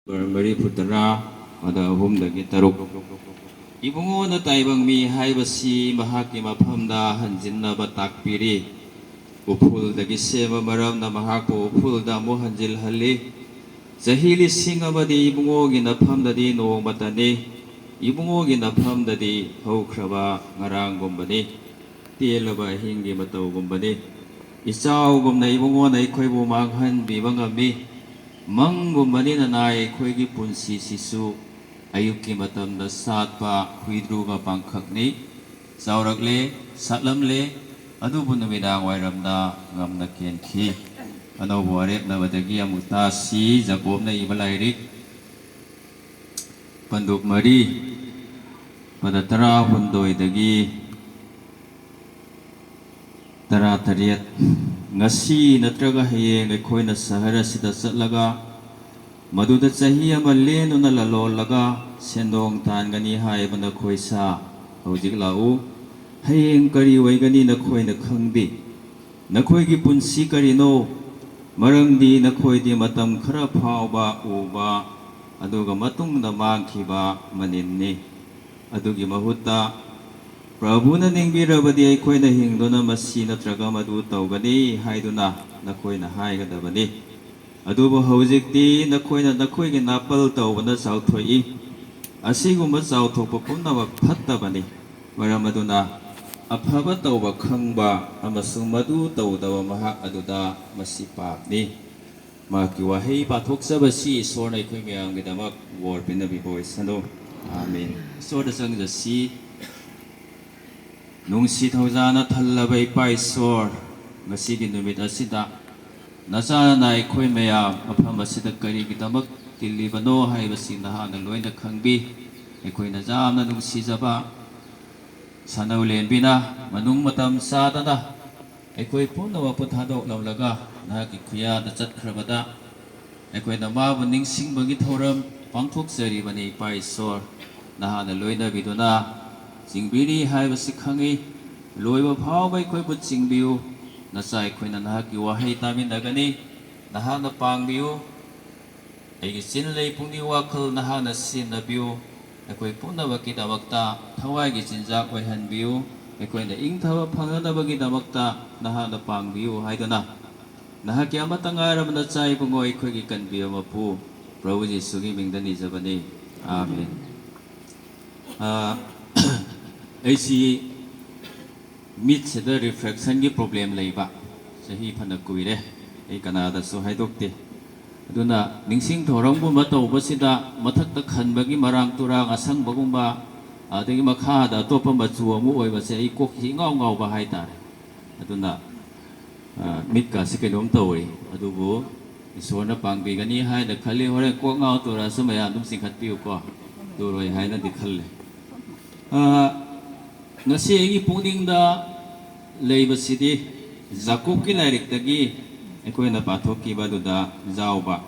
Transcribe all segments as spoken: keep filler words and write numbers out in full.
Number ꯃꯔꯤꯐꯨ ꯇꯔꯥ, ꯃꯗ ꯑꯍꯨꯝꯗꯒꯤ ꯇꯔꯨꯛ꯫ ꯏꯕꯨꯡꯉꯣꯅ ꯇꯥꯏꯕꯪ ꯃꯤ ꯍꯥꯏꯕꯁꯤ ꯃꯍꯥꯛꯀꯤ ꯃꯐꯝꯗ ꯍꯟꯖꯤꯟꯅꯕ ꯇꯥꯛꯄꯤꯔꯤ꯫ ꯎꯐꯨꯜꯗꯒꯤ ꯁꯦꯝꯕ ꯃꯔꯝꯅ ꯃꯍꯥꯛꯄꯨ ꯎꯐꯨꯜꯗ ꯑꯃꯨꯛ ꯍꯟꯖꯤꯜꯍꯜꯂꯤ꯫ ꯆꯍꯤ ꯂꯤꯁꯤꯡ ꯑꯃꯗꯤ ꯏꯕꯨꯡꯉꯣꯒꯤ ꯅꯐꯝꯗꯗꯤ ꯅꯣꯡꯃꯇꯅꯤ, ꯏꯕꯨꯡꯉꯣꯒꯤ ꯅꯐꯝꯗꯗꯤ ꯍꯧꯈ꯭ꯔꯕ ꯉꯔꯥꯡꯒꯨꯝꯕꯅꯤ, ꯇꯦꯜꯂꯕ ꯑꯍꯤꯡꯒꯤ ꯃꯇꯧꯒꯨꯝꯕꯅꯤ꯫ ꯏꯆꯥꯎꯒꯨꯝꯅ ꯏꯕꯨꯡꯉꯣꯅ ꯑꯩꯈꯣꯏꯕꯨ ꯃꯥꯡꯍꯟꯕꯤꯕ ꯉꯝꯃꯤ꯫ ꯃꯪꯒꯨꯝꯕꯅꯤ ꯅꯅꯥꯏ ꯑꯩꯈꯣꯏꯒꯤ ꯄꯨꯟꯁꯤꯁꯤꯁꯨ꯫ ꯑꯌꯨꯛꯀꯤ ꯃꯇꯝꯗ ꯁꯥꯠꯄ ꯍꯨꯏꯗ꯭ꯔꯨꯒ ꯄꯥꯡꯈꯛꯅꯤ꯫ ꯆꯥꯎꯔꯛꯂꯦ, ꯁꯥꯠꯂꯝꯂꯦ, ꯑꯗꯨꯕꯨ ꯅꯨꯃꯤꯗꯥꯡ ꯋꯥꯏꯔꯝꯗ ꯉꯝꯅ ꯀꯦꯟꯈꯤ꯫ ꯑꯅꯧꯕ ꯋꯥꯔꯦꯞꯅꯕꯗꯒꯤ ꯑꯃꯨꯛ ꯇꯥꯁꯤ꯫ ꯖꯀꯣꯕꯅ ꯏꯕ ꯂꯥꯏꯔꯤꯛ, ꯄꯟꯗꯨꯞ ꯃꯔꯤ, ꯄꯗ ꯇꯔꯥꯍꯨꯝꯗꯣꯏꯗꯒꯤ ꯇꯔꯥꯇꯔꯦꯠ꯫ ꯉꯁꯤ ꯅꯠꯇ꯭ꯔꯒ ꯍꯌꯦꯡ ꯑꯩꯈꯣꯏꯅ ꯁꯍꯔ ꯑꯁꯤꯗ ꯆꯠꯂꯒ ꯃꯗꯨꯗ ꯆꯍꯤ ꯑꯃ ꯂꯦꯟꯗꯨꯅ ꯂꯂꯣꯜꯂꯒ ꯁꯦꯟꯗꯣꯡ ꯇꯥꯟꯒꯅꯤ ꯍꯥꯏꯕ ꯅꯈꯣꯏ ꯁꯥ꯫ ꯍꯧꯖꯤꯛ ꯂꯥꯛꯎ꯫ ꯍꯌꯦꯡ ꯀꯔꯤ ꯑꯣꯏꯒꯅꯤ ꯅꯈꯣꯏꯅ ꯈꯪꯗꯦ꯫ ꯅꯈꯣꯏꯒꯤ ꯄꯨꯟꯁꯤ ꯀꯔꯤꯅꯣ? ꯃꯔꯝꯗꯤ ꯅꯈꯣꯏꯗꯤ ꯃꯇꯝ ꯈꯔ ꯐꯥꯎꯕ ꯎꯕ ꯑꯗꯨꯒ ꯃꯇꯨꯡꯗ ꯃꯥꯡꯈꯤꯕ ꯃꯅꯤꯟꯅꯤ꯫ ꯑꯗꯨꯒꯤ ꯃꯍꯨꯠꯇ, "ꯄ꯭ꯔꯚꯨꯅ ꯅꯤꯡꯕꯤꯔꯕꯗꯤ ꯑꯩꯈꯣꯏꯅ ꯍꯤꯡꯗꯨꯅ ꯃꯁꯤ ꯅꯠꯇ꯭ꯔꯒ ꯃꯗꯨ ꯇꯧꯒꯅꯤ" ꯍꯥꯏꯗꯨꯅ ꯅꯈꯣꯏꯅ ꯍꯥꯏꯒꯗꯕꯅꯤ꯫ ꯑꯗꯨꯕꯨ ꯍꯧꯖꯤꯛꯇꯤ ꯅꯈꯣꯏꯅ ꯅꯈꯣꯏꯒꯤ ꯅꯥꯄꯜ ꯇꯧꯕꯅ ꯆꯥꯎꯊꯣꯛꯏ꯫ ꯑꯁꯤꯒꯨꯝꯕ ꯆꯥꯎꯊꯣꯛꯄ ꯄꯨꯝꯅꯃꯛ ꯐꯠꯇꯕꯅꯤ꯫ ꯃꯔꯝ ꯑꯗꯨꯅ ꯑꯐꯕ ꯇꯧꯕ ꯈꯪꯕ ꯑꯃꯁꯨꯡ ꯃꯗꯨ ꯇꯧꯗꯕ ꯃꯍꯥꯛ ꯑꯗꯨꯗ ꯃꯁꯤ ꯄꯥꯞꯅꯤ꯫ ꯃꯍꯥꯛꯀꯤ ꯋꯥꯍꯩ ꯄꯥꯊꯣꯛꯆꯕꯁꯤ ꯏꯁꯣꯔꯅ ꯑꯩꯈꯣꯏ ꯃꯌꯥꯝꯒꯤꯗꯃꯛ ꯕꯣꯔ ꯄꯤꯅꯕꯤꯕ ꯑꯣꯏꯁꯅꯨ꯫ ꯑꯥꯃꯦꯟ꯫ ꯏꯁꯣꯔꯗ ꯆꯪꯖꯁꯤ꯫ ꯅꯨꯡꯁꯤ ꯊꯧꯖꯥꯅ ꯊꯜꯂꯕ ꯏꯄꯥ ꯏꯁꯣꯔ, ꯉꯁꯤꯒꯤ ꯅꯨꯃꯤꯠ ꯑꯁꯤꯗ ꯅꯆꯥꯅ ꯑꯩꯈꯣꯏ ꯃꯌꯥꯝ ꯃꯐꯝ ꯑꯁꯤꯗ ꯀꯔꯤꯒꯤꯗꯃꯛ ꯇꯤꯜꯂꯤꯕꯅꯣ ꯍꯥꯏꯕꯁꯤ ꯅꯍꯥꯛꯅ ꯂꯣꯏꯅ ꯈꯪꯕꯤ꯫ ꯑꯩꯈꯣꯏꯅ ꯌꯥꯝꯅ ꯅꯨꯡꯁꯤꯖꯕ ꯁꯥꯅꯧ ꯂꯦꯟꯕꯤꯅ ꯃꯅꯨꯡ ꯃꯇꯝ ꯆꯥꯗꯅ ꯑꯩꯈꯣꯏ ꯄꯨꯝꯅꯃꯛꯄꯨ ꯊꯥꯗꯣꯛꯂꯝꯂꯒ ꯅꯍꯥꯛꯀꯤ ꯈꯨꯌꯥꯗ ꯆꯠꯈ꯭ꯔꯕꯗ ꯑꯩꯈꯣꯏꯅ ꯃꯥꯕꯨ ꯅꯤꯡꯁꯤꯡꯕꯒꯤ ꯊꯧꯔꯝ ꯄꯥꯡꯊꯣꯛꯆꯔꯤꯕꯅꯤ꯫ ꯏꯄꯥ ꯏꯁꯣꯔ, ꯅꯍꯥꯛꯅ ꯂꯣꯏꯅꯕꯤꯗꯨꯅ ꯆꯤꯡꯕꯤꯔꯤ ꯍꯥꯏꯕꯁꯤ ꯈꯪꯏ꯫ ꯂꯣꯏꯕ ꯐꯥꯎꯕ ꯑꯩꯈꯣꯏꯕꯨ ꯆꯤꯡꯕꯤꯌꯨ꯫ ꯅꯆꯥ ꯑꯩꯈꯣꯏꯅ ꯅꯍꯥꯛꯀꯤ ꯋꯥꯍꯩ ꯇꯥꯃꯤꯟꯅꯒꯅꯤ꯫ ꯅꯍꯥꯛꯅ ꯄꯥꯡꯕꯤꯌꯨ꯫ ꯑꯩꯒꯤ ꯆꯤꯟ, ꯂꯩ, ꯄꯨꯛꯅꯤꯡ, ꯋꯥꯈꯜ ꯅꯍꯥꯛꯅ ꯁꯤꯖꯤꯟꯅꯕꯤꯌꯨ꯫ ꯑꯩꯈꯣꯏ ꯄꯨꯝꯅꯃꯛꯀꯤꯗꯃꯛꯇ ꯊꯋꯥꯏꯒꯤ ꯆꯤꯟꯖꯥꯛ ꯑꯣꯏꯍꯟꯕꯤꯌꯨ꯫ ꯑꯩꯈꯣꯏꯅ ꯏꯪꯊꯕ ꯐꯪꯅꯅꯕꯒꯤꯗꯃꯛꯇ ꯅꯍꯥꯛꯅ ꯄꯥꯡꯕꯤꯌꯨ ꯍꯥꯏꯗꯨꯅ, ꯅꯍꯥꯛꯀꯤ ꯑꯃꯠꯇ ꯉꯥꯏꯔꯕ ꯅꯆꯥ ꯏꯕꯨꯡꯉꯣ, ꯑꯩꯈꯣꯏꯒꯤ ꯀꯟꯕꯤꯕ ꯃꯄꯨ ꯄ꯭ꯔꯚꯨ ꯖꯤꯁꯨꯒꯤ ꯃꯤꯡꯗ ꯅꯤꯖꯕꯅꯤ꯫ ꯑꯥꯃꯦꯟ꯫ ꯑꯥ, ꯑꯩꯁꯤ ꯃꯤꯠꯁꯤꯗ ꯔꯤꯐ꯭ꯔꯦꯛꯁꯟꯒꯤ ꯄ꯭ꯔꯣꯕ꯭ꯂꯦꯝ ꯂꯩꯕ ꯆꯍꯤ ꯐꯅ ꯀꯨꯏꯔꯦ꯫ ꯑꯩ ꯀꯅꯥꯗꯁꯨ ꯍꯥꯏꯗꯣꯛꯇꯦ꯫ ꯑꯗꯨꯅ ꯅꯤꯡꯁꯤꯡ ꯊꯧꯔꯝꯒꯨꯝꯕ ꯇꯧꯕꯁꯤꯗ ꯃꯊꯛꯇ ꯈꯟꯕꯒꯤ ꯃꯔꯥꯡ ꯇꯨꯔꯥꯡ ꯑꯁꯪꯕꯒꯨꯝꯕ, ꯑꯗꯒꯤ ꯃꯈꯥꯗ ꯑꯇꯣꯞꯄ ꯃꯆꯨ ꯑꯃ ꯑꯣꯏꯕꯁꯦ ꯑꯩ ꯀꯣꯛꯁꯤ ꯏꯉꯥꯎ ꯉꯥꯎꯕ ꯍꯥꯏꯇꯥꯔꯦ꯫ ꯑꯗꯨꯅ, ꯑ, ꯃꯤꯠꯀꯥꯁꯤ ꯀꯩꯅꯣꯝ ꯇꯧꯔꯤ꯫ ꯑꯗꯨꯕꯨ ꯏꯁꯣꯔꯅ ꯄꯥꯡꯕꯤꯒꯅꯤ ꯍꯥꯏꯅ ꯈꯜꯂꯤ꯫ ꯍꯣꯔꯦꯟ ꯀꯣꯛ ꯉꯥꯎ ꯇꯧꯔꯛꯑꯁꯨ ꯃꯌꯥꯝ ꯑꯗꯨꯝ ꯆꯤꯡꯈꯠꯄꯤꯌꯨꯀꯣ꯫ ꯇꯧꯔꯣꯏ ꯍꯥꯏꯅꯗꯤ ꯈꯜꯂꯦ꯫ ꯑ, ꯉꯁꯤ ꯑꯩꯒꯤ ꯄꯨꯛꯅꯤꯡꯗ ꯂꯩꯕꯁꯤꯗꯤ ꯖꯥꯀꯣꯕꯀꯤ ꯂꯥꯏꯔꯤꯛꯇꯒꯤ ꯑꯩꯈꯣꯏꯅ ꯄꯥꯊꯣꯛꯈꯤꯕ ꯑꯗꯨꯗ ꯌꯥꯎꯕ,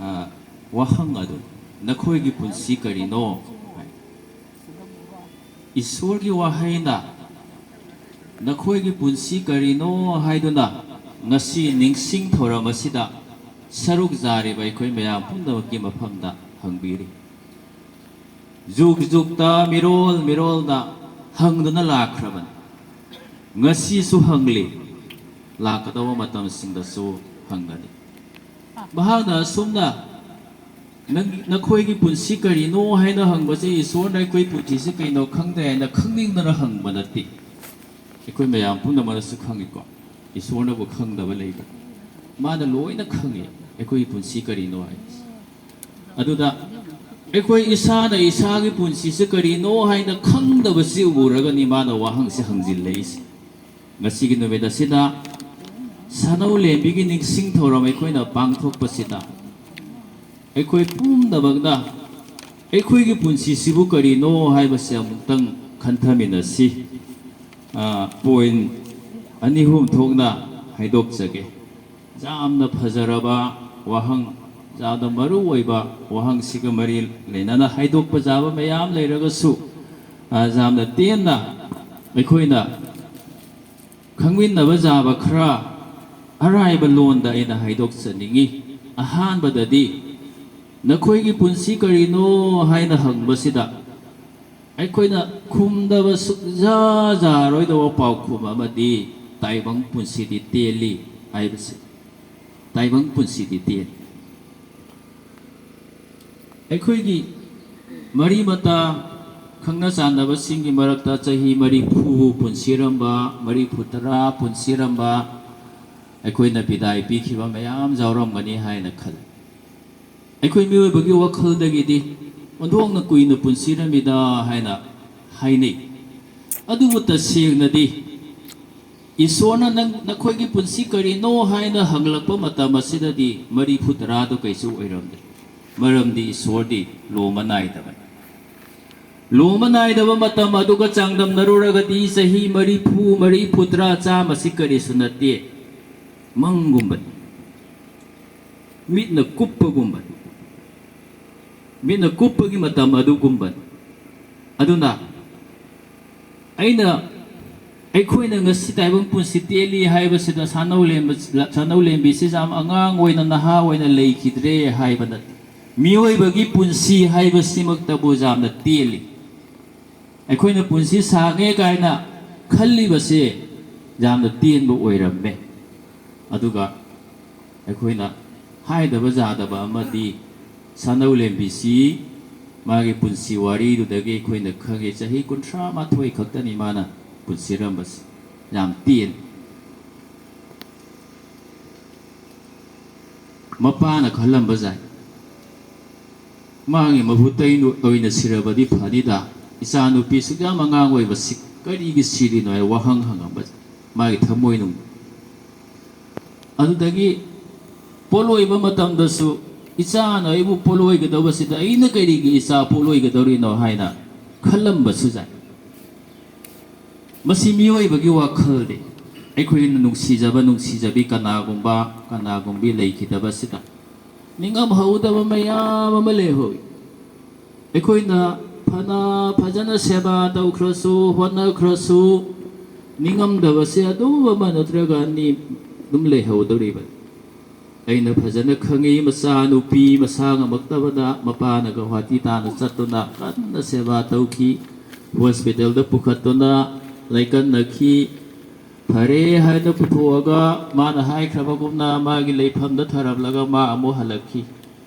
ꯑ, ꯋꯥꯍꯪ ꯑꯗꯨ, "ꯅꯈꯣꯏꯒꯤ ꯄꯨꯟꯁꯤ ꯀꯔꯤꯅꯣ?" ꯏꯁꯣꯔꯒꯤ ꯋꯥꯍꯩꯅ "ꯅꯈꯣꯏꯒꯤ ꯄꯨꯟꯁꯤ ꯀꯔꯤꯅꯣ?" ꯍꯥꯏꯗꯨꯅ ꯉꯁꯤ ꯅꯤꯡꯁꯤꯡ ꯊꯧꯔꯝ ꯑꯁꯤꯗ ꯁꯔꯨꯛ ꯌꯥꯔꯤꯕ ꯑꯩꯈꯣꯏ ꯃꯌꯥꯝ ꯄꯨꯝꯅꯃꯛꯀꯤ ꯃꯐꯝꯗ ꯍꯪꯕꯤꯔꯤ꯫ ꯖꯨꯒ ꯖꯨꯒꯇ, ꯃꯤꯔꯣꯜ ꯃꯤꯔꯣꯜꯗ ꯍꯪꯗꯨꯅ ꯂꯥꯛꯈ꯭ꯔꯕꯅꯤ꯫ ꯉꯁꯤꯁꯨ ꯍꯪꯂꯤ, ꯂꯥꯛꯀꯗꯧꯕ ꯃꯇꯝꯁꯤꯡꯗꯁꯨ ꯍꯪꯒꯅꯤ꯫ ꯃꯍꯥꯛꯅ ꯑꯁꯨꯝꯅ, "ꯅꯪ, ꯅꯈꯣꯏꯒꯤ ꯄꯨꯟꯁꯤ ꯀꯔꯤꯅꯣ?" ꯍꯥꯏꯅ ꯍꯪꯕꯁꯦ, ꯏꯁꯣꯔꯅ ꯑꯩꯈꯣꯏ ꯄꯨꯟꯁꯤꯁꯦ ꯀꯩꯅꯣ ꯈꯪꯗꯦ ꯍꯥꯏꯅ ꯈꯪꯅꯤꯡꯗꯅ ꯍꯪꯕ ꯅꯠꯇꯦ꯫ ꯑꯩꯈꯣꯏ ꯃꯌꯥꯝ ꯄꯨꯝꯅꯃꯛꯅꯁꯨ ꯈꯪꯉꯤꯀꯣ, ꯏꯁꯣꯔꯅꯕꯨ ꯈꯪꯗꯕ ꯂꯩꯕ꯭ꯔꯥ? ꯃꯥꯅ ꯂꯣꯏꯅ ꯈꯪꯉꯤ, ꯑꯩꯈꯣꯏꯒꯤ ꯄꯨꯟꯁꯤ ꯀꯔꯤꯅꯣ ꯍꯥꯏꯕꯁꯦ꯫ ꯑꯗꯨꯗ ꯑꯩꯈꯣꯏ ꯏꯁꯥꯅ ꯏꯁꯥꯒꯤ ꯄꯨꯟꯁꯤꯁꯦ ꯀꯔꯤꯅꯣ ꯍꯥꯏꯅ ꯈꯪꯗꯕꯁꯤ ꯎꯔꯒꯅꯤ ꯃꯥꯅ ꯋꯥꯍꯪꯁꯦ ꯍꯪꯖꯤꯜꯂꯛꯏꯁꯦ꯫ ꯉꯁꯤꯒꯤ ꯅꯨꯃꯤꯠ ꯑꯁꯤꯗ ꯁꯥꯅꯧ ꯂꯦꯝꯕꯤꯒꯤ ꯅꯤꯡꯁꯤꯡ ꯊꯧꯔꯝ ꯑꯩꯈꯣꯏꯅ ꯄꯥꯡꯊꯣꯛꯄꯁꯤꯗ, ꯑꯩꯈꯣꯏ ꯄꯨꯝꯅꯃꯛꯅ ꯑꯩꯈꯣꯏꯒꯤ ꯄꯨꯟꯁꯤꯁꯤꯕꯨ ꯀꯔꯤꯅꯣ ꯍꯥꯏꯕꯁꯤ ꯑꯃꯨꯛꯇꯪ ꯈꯟꯊꯃꯤꯟꯅꯁꯤ꯫ ꯑ, ꯄꯣꯏꯟ ꯑꯅꯤ ꯑꯍꯨꯝ ꯊꯣꯛꯅ ꯍꯥꯏꯗꯣꯛꯆꯒꯦ꯫ ꯌꯥꯝꯅ ꯐꯖꯔꯕ ꯋꯥꯍꯪ, ꯌꯥꯝꯅ ꯃꯔꯨ ꯑꯣꯏꯕ ꯋꯥꯍꯪꯁꯤꯒ ꯃꯔꯤ ꯂꯩꯅꯅ ꯍꯥꯏꯗꯣꯛꯄ ꯌꯥꯕ ꯃꯌꯥꯝ ꯂꯩꯔꯒꯁꯨ, ꯑ, ꯌꯥꯝꯅ ꯇꯦꯟꯅ ꯑꯩꯈꯣꯏꯅ ꯈꯪꯃꯤꯟꯅꯕ ꯌꯥꯕ ꯈꯔ ꯑꯔꯥꯏꯕ ꯂꯣꯟꯗ ꯑꯩꯅ ꯍꯥꯏꯗꯣꯛꯆꯅꯤꯡꯉꯤ꯫ ꯑꯍꯥꯟꯕꯗꯗꯤ ꯅꯈꯣꯏꯒꯤ ꯄꯨꯟꯁꯤ ꯀꯔꯤꯅꯣ ꯍꯥꯏꯅ ꯍꯪꯕꯁꯤꯗ ꯑꯩꯈꯣꯏꯅ ꯈꯨꯝꯗꯕ ꯁꯨꯛꯌꯥ ꯌꯥꯔꯣꯏꯗꯕ ꯄꯥꯎꯈꯨꯝ ꯑꯃꯗꯤ ꯇꯥꯏꯕꯪ ꯄꯨꯟꯁꯤꯗꯤ ꯇꯦꯜꯂꯤ ꯍꯥꯏꯕꯁꯤ꯫ ꯇꯥꯏꯕꯪ ꯄꯨꯟꯁꯤꯗꯤ ꯇꯦꯜꯂꯤ꯫ ꯑꯩꯈꯣꯏꯒꯤ ꯃꯔꯤ ꯃꯇꯥ, ꯈꯪꯅ ꯆꯥꯟꯅꯕꯁꯤꯡꯒꯤ ꯃꯔꯛꯇ ꯆꯍꯤ ꯃꯔꯤꯐꯨ ꯄꯨꯟꯁꯤꯔꯝꯕ, ꯃꯔꯤꯐꯨ ꯇꯔꯥ ꯄꯨꯟꯁꯤꯔꯝꯕ ꯑꯩꯈꯣꯏꯅ ꯕꯤꯗꯥꯏ ꯄꯤꯈꯤꯕ ꯃꯌꯥꯝ ꯌꯥꯎꯔꯝꯒꯅꯤ ꯍꯥꯏꯅ ꯈꯜꯂꯤ꯫ ꯑꯩꯈꯣꯏ ꯃꯤꯑꯣꯏꯕꯒꯤ ꯋꯥꯈꯜꯗꯒꯤꯗꯤ ꯑꯣꯟꯊꯣꯛꯅ ꯀꯨꯏꯅ ꯄꯨꯟꯁꯤꯔꯝꯃꯤꯗ ꯍꯥꯏꯅ ꯍꯥꯏꯅꯩ꯫ ꯑꯗꯨꯕꯨ ꯇꯁꯦꯡꯅꯗꯤ ꯏꯁꯣꯔꯅ ꯅꯪ, ꯅꯈꯣꯏꯒꯤ ꯄꯨꯟꯁꯤ ꯀꯔꯤꯅꯣ ꯍꯥꯏꯅ ꯍꯪꯂꯛꯄ ꯃꯇꯝ ꯑꯁꯤꯗꯗꯤ ꯃꯔꯤꯐꯨ ꯇꯔꯥꯗꯨ ꯀꯩꯁꯨ ꯑꯣꯏꯔꯝꯗꯦ꯫ ꯃꯔꯝꯗꯤ ꯏꯁꯣꯔꯗꯤ ꯂꯣꯝꯕ ꯅꯥꯏꯗꯕꯅꯤ꯫ ꯂꯣꯝꯕ ꯅꯥꯏꯗꯕ ꯃꯇꯝ ꯑꯗꯨꯒ ꯆꯥꯡꯗꯝꯅꯔꯨꯔꯒꯗꯤ ꯆꯍꯤ ꯃꯔꯤꯐꯨ, ꯃꯔꯤꯐꯨ ꯇꯔꯥ, ꯆꯥꯝꯃꯁꯤ ꯀꯔꯤꯁꯨ ꯅꯠꯇꯦ, ꯃꯪꯒꯨꯝꯕꯅꯤ꯫ ꯃꯤꯠꯅ ꯀꯨꯞꯄꯒꯨꯝꯕꯅꯤ꯫ ꯃꯤꯠꯅ ꯀꯨꯞꯄꯒꯤ ꯃꯇꯝ ꯑꯗꯨꯒꯨꯝꯕꯅꯤ꯫ ꯑꯗꯨꯅ ꯑꯩꯅ, ꯑꯩꯈꯣꯏꯅ ꯉꯁꯤ ꯇꯥꯏꯕꯪ ꯄꯨꯟꯁꯤ ꯇꯦꯜꯂꯤ ꯍꯥꯏꯕꯁꯤꯗ ꯁꯥꯅꯧ ꯂꯦꯝꯕ-, ꯁꯥꯅꯧ ꯂꯦꯝꯕꯤꯁꯤ ꯌꯥꯝ ꯑꯉꯥꯡ ꯑꯣꯏꯅ, ꯅꯍꯥ ꯑꯣꯏꯅ ꯂꯩꯈꯤꯗ꯭ꯔꯦ ꯍꯥꯏꯕ ꯅꯠꯇꯦ꯫ ꯃꯤꯑꯣꯏꯕꯒꯤ ꯄꯨꯟꯁꯤ ꯍꯥꯏꯕꯁꯤꯃꯛꯇꯕꯨ ꯌꯥꯝꯅ ꯇꯦꯜꯂꯤ꯫ ꯑꯩꯈꯣꯏꯅ ꯄꯨꯟꯁꯤ ꯁꯥꯡꯉꯦ ꯀꯥꯏꯅ ꯈꯜꯂꯤꯕꯁꯦ ꯌꯥꯝꯅ ꯇꯦꯟꯕ ꯑꯣꯏꯔꯝꯃꯦ꯫ ꯑꯗꯨꯒ ꯑꯩꯈꯣꯏꯅ ꯍꯥꯏꯗꯕ ꯌꯥꯗꯕ ꯑꯃꯗꯤ ꯁꯥꯅꯧ ꯂꯦꯝꯕꯤꯁꯤ ꯃꯥꯒꯤ ꯄꯨꯟꯁꯤ ꯋꯥꯔꯤꯗꯨꯗꯒꯤ ꯑꯩꯈꯣꯏꯅ ꯈꯪꯉꯦ, ꯆꯍꯤ ꯀꯨꯟꯊ꯭ꯔꯥ ꯃꯥꯊꯣꯏ ꯈꯛꯇꯅꯤ ꯃꯥꯅ ꯄꯨꯟꯁꯤꯔꯝꯕꯁꯦ꯫ ꯌꯥꯝ ꯇꯦꯟ꯫ ꯃꯄꯥꯅ ꯈꯜꯂꯝꯕ ꯌꯥꯏ, "ꯃꯥꯒꯤ ꯃꯍꯨꯠꯇ ꯑꯩꯅ ꯑꯣꯏꯅ ꯁꯤꯔꯕꯗꯤ ꯐꯅꯤꯗ, ꯏꯆꯥꯅꯨꯄꯤ ꯁꯨꯛꯌꯥꯝ ꯑꯉꯥꯡ ꯑꯣꯏꯕꯁꯤ ꯀꯔꯤꯒꯤ ꯁꯤꯔꯤꯅꯣ?" ꯍꯥꯏꯅ ꯋꯥꯍꯪ ꯍꯪꯉꯝꯕ ꯃꯥꯒꯤ ꯊꯃꯣꯏꯅꯨꯡ꯫ ꯑꯗꯨꯗꯒꯤ ꯄꯣꯠꯂꯣꯏꯕ ꯃꯇꯝꯗꯁꯨ, "ꯏꯆꯥꯅ ꯑꯩꯕꯨ ꯄꯣꯠꯂꯣꯏꯒꯗꯧꯕꯁꯤꯗ ꯑꯩꯅ ꯀꯔꯤꯒꯤ ꯏꯆꯥ ꯄꯣꯠꯂꯣꯏꯒꯗꯧꯔꯤꯅꯣ?" ꯍꯥꯏꯅ ꯈꯜꯂꯝꯕꯁꯨ ꯌꯥꯏ꯫ ꯃꯁꯤ ꯃꯤꯑꯣꯏꯕꯒꯤ ꯋꯥꯈꯜꯅꯤ꯫ ꯑꯩꯈꯣꯏꯅ ꯅꯨꯡꯁꯤꯖꯕ, ꯅꯨꯡꯁꯤꯖꯕꯤ ꯀꯅꯥꯒꯨꯝꯕ, ꯀꯅꯥꯒꯨꯝꯕꯤ ꯂꯩꯈꯤꯗꯕꯁꯤꯗ ꯅꯤꯡꯉꯝꯍꯧꯗꯕ ꯃꯌꯥꯝ ꯑꯃ ꯂꯩꯍꯧꯏ꯫ ꯑꯩꯈꯣꯏꯅ ꯐꯅ ꯐꯖꯅ ꯁꯦꯕꯥ ꯇꯧꯈ꯭ꯔꯁꯨ, ꯍꯣꯠꯅꯈ꯭ꯔꯁꯨ, ꯅꯤꯡꯉꯝꯗꯕꯁꯦ ꯑꯗꯨꯝ ꯑꯃ ꯅꯠꯇ꯭ꯔꯒ ꯑꯅꯤ ꯑꯗꯨꯝ ꯂꯩꯍꯧꯗꯧꯔꯤꯕꯅꯤ꯫ ꯑꯩꯅ ꯐꯖꯅ ꯈꯪꯏ, ꯃꯆꯥꯅꯨꯄꯤ ꯃꯁꯥ ꯉꯝꯃꯛꯇꯕꯗ ꯃꯄꯥꯅ ꯒꯧꯍꯥꯇꯤ ꯇꯥꯟꯅ ꯆꯠꯇꯨꯅ ꯀꯟꯅ ꯁꯦꯕꯥ ꯇꯧꯈꯤ꯫ ꯍꯣꯁꯄꯤꯇꯥꯜꯗ ꯄꯨꯈꯠꯇꯨꯅ ꯂꯥꯏꯀꯠꯅꯈꯤ꯫ ꯐꯔꯦ ꯍꯥꯏꯅ ꯄꯨꯊꯣꯛꯑꯒ ꯃꯥꯅ ꯍꯥꯏꯈ꯭ꯔꯕꯒꯨꯝꯅ ꯃꯥꯒꯤ ꯂꯩꯐꯝꯗ ꯊꯔꯝꯂꯒ ꯃꯥ ꯑꯃꯨꯛ ꯍꯜꯂꯛꯈꯤ꯫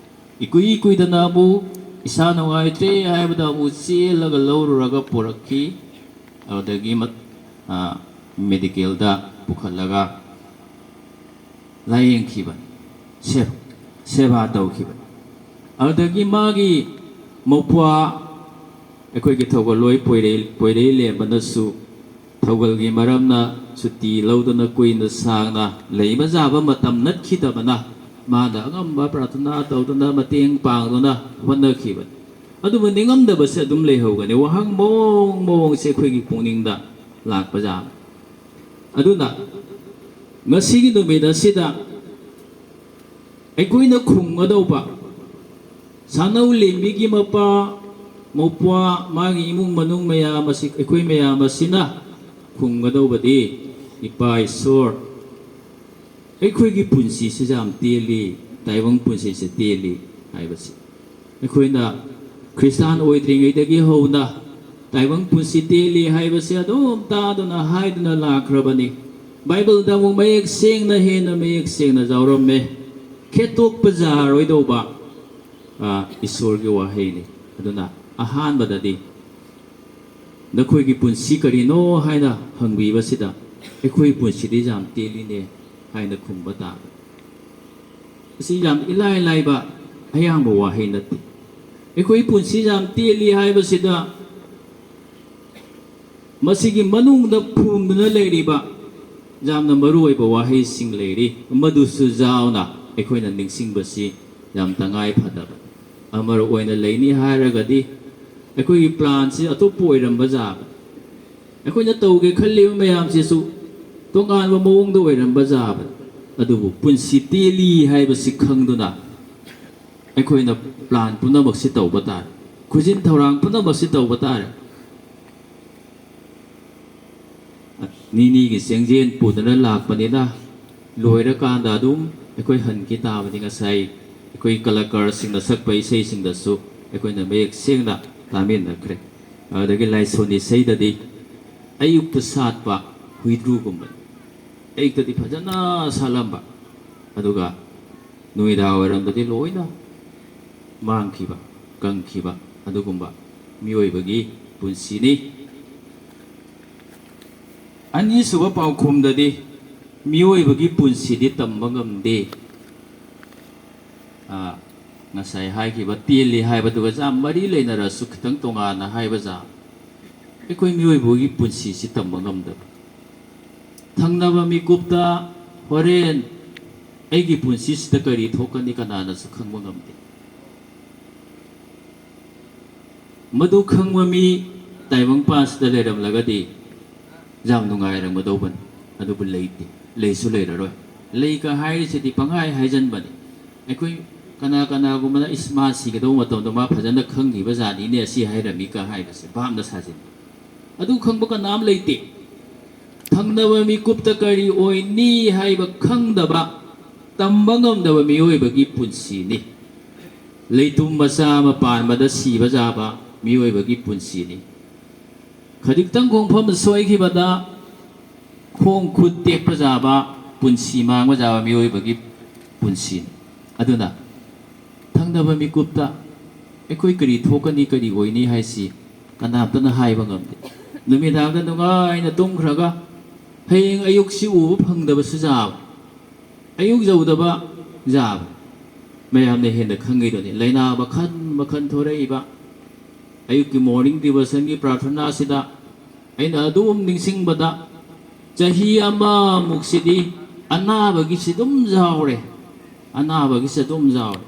ꯏꯀꯨꯏ ꯀꯨꯏꯗꯅ ꯑꯃꯨꯛ ꯏꯁꯥ ꯅꯨꯡꯉꯥꯏꯇ꯭ꯔꯦ ꯍꯥꯏꯕꯗ ꯑꯃꯨꯛ ꯆꯦꯜꯂꯒ ꯂꯧꯔꯨꯔꯒ ꯄꯨꯔꯛꯈꯤ꯫ ꯑꯗꯨꯗꯒꯤ ꯃꯠ-, ꯑ, ꯃꯦꯗꯤꯀꯦꯜꯗ ꯄꯨꯈꯠꯂꯒ ꯂꯥꯌꯦꯡꯈꯤꯕꯅꯤ, ꯁꯦ-, ꯁꯦꯕꯥ ꯇꯧꯈꯤꯕꯅꯤ꯫ ꯑꯗꯨꯗꯒꯤ ꯃꯥꯒꯤ ꯃꯧꯄ꯭ꯋꯥ ꯑꯩꯈꯣꯏꯒꯤ ꯊꯧꯒꯜꯂꯣꯏ ꯄꯣꯏꯔꯩ-, ꯄꯣꯏꯔꯩ ꯂꯦꯝꯕꯅꯁꯨ ꯊꯧꯒꯜꯒꯤ ꯃꯔꯝꯅ ꯁꯨꯇꯤ ꯂꯧꯗꯨꯅ ꯀꯨꯏꯅ ꯁꯥꯡꯅ ꯂꯩꯕ ꯌꯥꯕ ꯃꯇꯝ ꯅꯠꯈꯤꯗꯕꯅ ꯃꯥꯅ ꯑꯉꯝꯕ ꯄ꯭ꯔꯥꯊꯅꯥ ꯇꯧꯗꯨꯅ ꯃꯇꯦꯡ ꯄꯥꯡꯗꯨꯅ ꯍꯣꯠꯅꯈꯤꯕꯅꯤ꯫ ꯑꯗꯨꯕꯨ ꯅꯤꯡꯉꯝꯗꯕꯁꯦ ꯑꯗꯨꯝ ꯂꯩꯍꯧꯒꯅꯤ꯫ ꯋꯥꯍꯪ ꯃꯑꯣꯡ ꯃꯑꯣꯡꯁꯦ ꯑꯩꯈꯣꯏꯒꯤ ꯄꯨꯛꯅꯤꯡꯗ ꯂꯥꯛꯄ ꯌꯥꯕ꯫ ꯑꯗꯨꯅ ꯉꯁꯤꯒꯤ ꯅꯨꯃꯤꯠ ꯑꯁꯤꯗ ꯑꯩꯈꯣꯏꯅ ꯈꯨꯝꯒꯗꯧꯕ, ꯁꯥꯅꯧ ꯂꯦꯝꯕꯤꯒꯤ ꯃꯄꯥ, ꯃꯧꯄ꯭ꯋꯥ, ꯃꯥꯒꯤ ꯏꯃꯨꯡ ꯃꯅꯨꯡ ꯃꯌꯥꯝ ꯑꯁꯤ, ꯑꯩꯈꯣꯏ ꯃꯌꯥꯝ ꯑꯁꯤꯅ ꯈꯨꯝꯒꯗꯧꯕꯗꯤ, "ꯏꯄꯥ ꯏꯁꯣꯔ, ꯑꯩꯈꯣꯏꯒꯤ ꯄꯨꯟꯁꯤꯁꯤ ꯌꯥꯝ ꯇꯦꯜꯂꯤ, ꯇꯥꯏꯕꯪ ꯄꯨꯟꯁꯤꯁꯤ ꯇꯦꯜꯂꯤ" ꯍꯥꯏꯕꯁꯤ꯫ ꯑꯩꯈꯣꯏꯅ ꯈ꯭ꯔꯤꯁꯇꯥꯟ ꯑꯣꯏꯗ꯭ꯔꯤꯉꯩꯗꯒꯤ ꯍꯧꯅ ꯇꯥꯏꯕꯪ ꯄꯨꯟꯁꯤ ꯇꯦꯜꯂꯤ ꯍꯥꯏꯕꯁꯤ ꯑꯗꯨꯝ ꯇꯥꯗꯨꯅ ꯍꯥꯏꯗꯨꯅ ꯂꯥꯛꯈ꯭ꯔꯕꯅꯤ꯫ ꯕꯥꯏꯕꯜꯗ ꯑꯃꯨꯛ ꯃꯌꯦꯛ ꯁꯦꯡꯅ, ꯍꯦꯟꯅ ꯃꯌꯦꯛ ꯁꯦꯡꯅ ꯌꯥꯎꯔꯝꯃꯦ꯫ ꯈꯦꯠꯇꯣꯛꯄ ꯌꯥꯔꯣꯏꯗꯧꯕ, ꯑ, ꯏꯁꯣꯔꯒꯤ ꯋꯥꯍꯩꯅꯤ꯫ ꯑꯗꯨꯅ ꯑꯍꯥꯟꯕꯗꯗꯤ ꯅꯈꯣꯏꯒꯤ ꯄꯨꯟꯁꯤ ꯀꯔꯤꯅꯣ ꯍꯥꯏꯅ ꯍꯪꯕꯤꯕꯁꯤꯗ, "ꯑꯩꯈꯣꯏ ꯄꯨꯟꯁꯤꯗꯤ ꯌꯥꯝ ꯇꯦꯜꯂꯤꯅꯦ" ꯍꯥꯏꯅ ꯈꯨꯝꯕ ꯇꯥꯕ꯫ ꯑꯁꯤ ꯌꯥꯝ ꯏꯂꯥꯏ ꯂꯥꯏꯕ ꯑꯌꯥꯡꯕ ꯋꯥꯍꯩ ꯅꯠꯇꯦ꯫ ꯑꯩꯈꯣꯏ ꯄꯨꯟꯁꯤ ꯌꯥꯝ ꯇꯦꯜꯂꯤ ꯍꯥꯏꯕꯁꯤꯗ ꯃꯁꯤꯒꯤ ꯃꯅꯨꯡꯗ ꯐꯨꯝꯗꯨꯅ ꯂꯩꯔꯤꯕ ꯌꯥꯝꯅ ꯃꯔꯨ ꯑꯣꯏꯕ ꯋꯥꯍꯩꯁꯤꯡ ꯂꯩꯔꯤ꯫ ꯃꯗꯨꯁꯨ ꯌꯥꯎꯅ ꯑꯩꯈꯣꯏꯅ ꯅꯤꯡꯁꯤꯡꯕꯁꯤ ꯌꯥꯝ ꯇꯉꯥꯏ ꯐꯗꯕ꯫ ꯑꯃꯔꯣꯝ ꯑꯣꯏꯅ ꯂꯩꯅꯤ ꯍꯥꯏꯔꯒꯗꯤ ꯑꯩꯈꯣꯏꯒꯤ ꯄ꯭ꯂꯥꯟꯁꯤ ꯑꯇꯣꯞꯄ ꯑꯣꯏꯔꯝꯕ ꯌꯥꯕ, ꯑꯩꯈꯣꯏꯅ ꯇꯧꯒꯦ ꯈꯜꯂꯤꯕ ꯃꯌꯥꯝꯁꯤꯁꯨ ꯇꯣꯉꯥꯟꯕ ꯃꯑꯣꯡꯗ ꯑꯣꯏꯔꯝꯕ ꯌꯥꯕ꯫ ꯑꯗꯨꯕꯨ ꯄꯨꯟꯁꯤ ꯇꯦꯜꯂꯤ ꯍꯥꯏꯕꯁꯤ ꯈꯪꯗꯨꯅ ꯑꯩꯈꯣꯏꯅ ꯄ꯭ꯂꯥꯟ ꯄꯨꯝꯅꯃꯛꯁꯤ ꯇꯧꯕ ꯇꯥꯔꯦ, ꯈꯨꯖꯤꯟ ꯊꯧꯔꯥꯡ ꯄꯨꯝꯅꯃꯛꯁꯤ ꯇꯧꯕ ꯇꯥꯔꯦ꯫ ꯅꯤꯅꯤꯒꯤ ꯆꯦꯡꯖꯦꯜ ꯄꯨꯗꯨꯅ ꯂꯥꯛꯄꯅꯤꯅ ꯂꯣꯏꯔꯀꯥꯟꯗ ꯑꯗꯨꯝ ꯑꯩꯈꯣꯏ ꯍꯟꯈꯤ ꯇꯥꯕꯅꯤ꯫ ꯉꯁꯥꯏ ꯑꯩꯈꯣꯏ ꯀꯂꯥꯀꯥꯔꯁꯤꯡꯅ ꯁꯛꯄ ꯏꯁꯩꯁꯤꯡꯗꯁꯨ ꯑꯩꯈꯣꯏꯅ ꯃꯌꯦꯛ ꯁꯦꯡꯅ ꯇꯥꯃꯤꯟꯅꯈ꯭ꯔꯦ꯫ ꯑꯗꯒꯤ ꯂꯥꯏꯁꯣꯟ ꯏꯁꯩꯗꯗꯤ ꯑꯌꯨꯛꯇ ꯁꯥꯠꯄ ꯍꯨꯏꯗ꯭ꯔꯨꯒꯨꯝꯕꯅꯤ꯫ ꯑꯌꯨꯛꯇꯗꯤ ꯐꯖꯅ ꯁꯥꯠꯂꯝꯕ, ꯑꯗꯨꯒ ꯅꯨꯃꯤꯗꯥꯡ ꯋꯥꯏꯔꯝꯗꯗꯤ ꯂꯣꯏꯅ ꯃꯥꯡꯈꯤꯕ, ꯀꯪꯈꯤꯕ, ꯑꯗꯨꯒꯨꯝꯕ ꯃꯤꯑꯣꯏꯕꯒꯤ ꯄꯨꯟꯁꯤꯅꯤ꯫ ꯑꯅꯤꯁꯨꯕ ꯄꯥꯎꯈꯨꯝꯗꯗꯤ ꯃꯤꯑꯣꯏꯕꯒꯤ ꯄꯨꯟꯁꯤꯗꯤ ꯇꯝꯕ ꯉꯝꯗꯦ꯫ ꯑꯥ, ꯉꯁꯥꯏ ꯍꯥꯏꯈꯤꯕ ꯇꯦꯜꯂꯤ ꯍꯥꯏꯕꯗꯨꯒ ꯌꯥꯝ ꯃꯔꯤ ꯂꯩꯅꯔꯁꯨ ꯈꯤꯇꯪ ꯇꯣꯉꯥꯟꯅ ꯍꯥꯏꯕ ꯖꯥꯠ, ꯑꯩꯈꯣꯏ ꯃꯤꯑꯣꯏꯕꯒꯤ ꯄꯨꯟꯁꯤꯁꯤ ꯇꯝꯕ ꯉꯝꯗꯕ꯫ ꯊꯪꯅꯕ ꯃꯤꯀꯨꯞꯇ ꯍꯣꯔꯦꯟ ꯑꯩꯒꯤ ꯄꯨꯟꯁꯤꯁꯤꯗ ꯀꯔꯤ ꯊꯣꯛꯀꯅꯤ ꯀꯅꯥꯅꯁꯨ ꯈꯪꯕ ꯉꯝꯗꯦ꯫ ꯃꯗꯨ ꯈꯪꯕ ꯃꯤ ꯇꯥꯏꯕꯪꯄꯥꯟꯁꯤꯗ ꯂꯩꯔꯝꯂꯒꯗꯤ ꯌꯥꯝ ꯅꯨꯡꯉꯥꯏꯔꯝꯒꯗꯧꯕꯅꯤ꯫ ꯑꯗꯨꯕꯨ ꯂꯩꯇꯦ, ꯂꯩꯁꯨ ꯂꯩꯔꯔꯣꯏ꯫ ꯂꯩꯒ ꯍꯥꯏꯔꯤꯁꯤꯗꯤ ꯄꯪꯍꯥꯏ ꯍꯥꯏꯖꯟꯕꯅꯤ꯫ ꯑꯩꯈꯣꯏ ꯀꯅꯥ ꯀꯅꯥꯒꯨꯝꯕꯅ "ꯏꯁ, ꯃꯥ ꯁꯤꯒꯗꯧꯕ ꯃꯇꯝꯗ ꯃꯥ ꯐꯖꯅ ꯈꯪꯈꯤꯕ ꯖꯥꯠꯅꯤꯅꯦ" ꯑꯁꯤ ꯍꯥꯏꯔꯝꯃꯤꯒ ꯍꯥꯏꯕꯁꯦ ꯚꯥꯞꯅ ꯁꯥꯖꯤꯟꯕ꯫ ꯑꯗꯨ ꯈꯪꯕ ꯀꯅꯥꯝ ꯂꯩꯇꯦ꯫ ꯊꯪꯅꯕ ꯃꯤꯀꯨꯞꯇ ꯀꯔꯤ ꯑꯣꯏꯅꯤ ꯍꯥꯏꯕ ꯈꯪꯗꯕ, ꯇꯝꯕ ꯉꯝꯗꯕ ꯃꯤꯑꯣꯏꯕꯒꯤ ꯄꯨꯟꯁꯤꯅꯤ꯫ ꯂꯩꯇꯨꯝ ꯃꯆꯥ ꯑꯃ ꯄꯥꯟꯕꯗ ꯁꯤꯕ ꯌꯥꯕ ꯃꯤꯑꯣꯏꯕꯒꯤ ꯄꯨꯟꯁꯤꯅꯤ꯫ ꯈꯖꯤꯛꯇꯪ ꯈꯣꯡꯐꯝ ꯁꯣꯏꯈꯤꯕꯗ ꯈꯣꯡ ꯈꯨꯠ ꯇꯦꯛꯄ ꯌꯥꯕ, ꯄꯨꯟꯁꯤ ꯃꯥꯡꯕ ꯌꯥꯕ ꯃꯤꯑꯣꯏꯕꯒꯤ ꯄꯨꯟꯁꯤꯅꯤ꯫ ꯑꯗꯨꯅ ꯊꯪꯅꯕ ꯃꯤꯀꯨꯞꯇ ꯑꯩꯈꯣꯏ ꯀꯔꯤ ꯊꯣꯛꯀꯅꯤ, ꯀꯔꯤ ꯑꯣꯏꯅꯤ ꯍꯥꯏꯁꯤ ꯀꯅꯥꯝꯇꯅ ꯍꯥꯏꯕ ꯉꯝꯗꯦ꯫ ꯅꯨꯃꯤꯗꯥꯡꯗ ꯅꯨꯡꯉꯥꯏꯅ ꯇꯨꯝꯈ꯭ꯔꯒ ꯍꯌꯦꯡ ꯑꯌꯨꯛꯁꯤ ꯎꯕ ꯐꯪꯗꯕꯁꯨ ꯌꯥꯕ, ꯑꯌꯨꯛ ꯌꯧꯗꯕ ꯌꯥꯕ꯫ ꯃꯌꯥꯝꯅ ꯍꯦꯟꯅ ꯈꯪꯉꯤꯗꯨꯅꯤ ꯂꯥꯏꯅꯥ ꯃꯈꯜ ꯃꯈꯜ ꯊꯣꯔꯛꯏꯕ꯫ ꯑꯌꯨꯛꯀꯤ morning devotionꯒꯤ ꯄ꯭ꯔꯥꯔꯊꯅꯥꯁꯤꯗ ꯑꯩꯅ ꯑꯗꯨꯝ ꯅꯤꯡꯁꯤꯡꯕꯗ, ꯆꯍꯤ ꯑꯃꯃꯨꯛꯁꯤꯗꯤ ꯑꯅꯥꯕꯒꯤꯁꯤ ꯑꯗꯨꯝ ꯌꯥꯎꯔꯦ, ꯑꯅꯥꯕꯒꯤꯁꯤ ꯑꯗꯨꯝ ꯌꯥꯎꯔꯦ꯫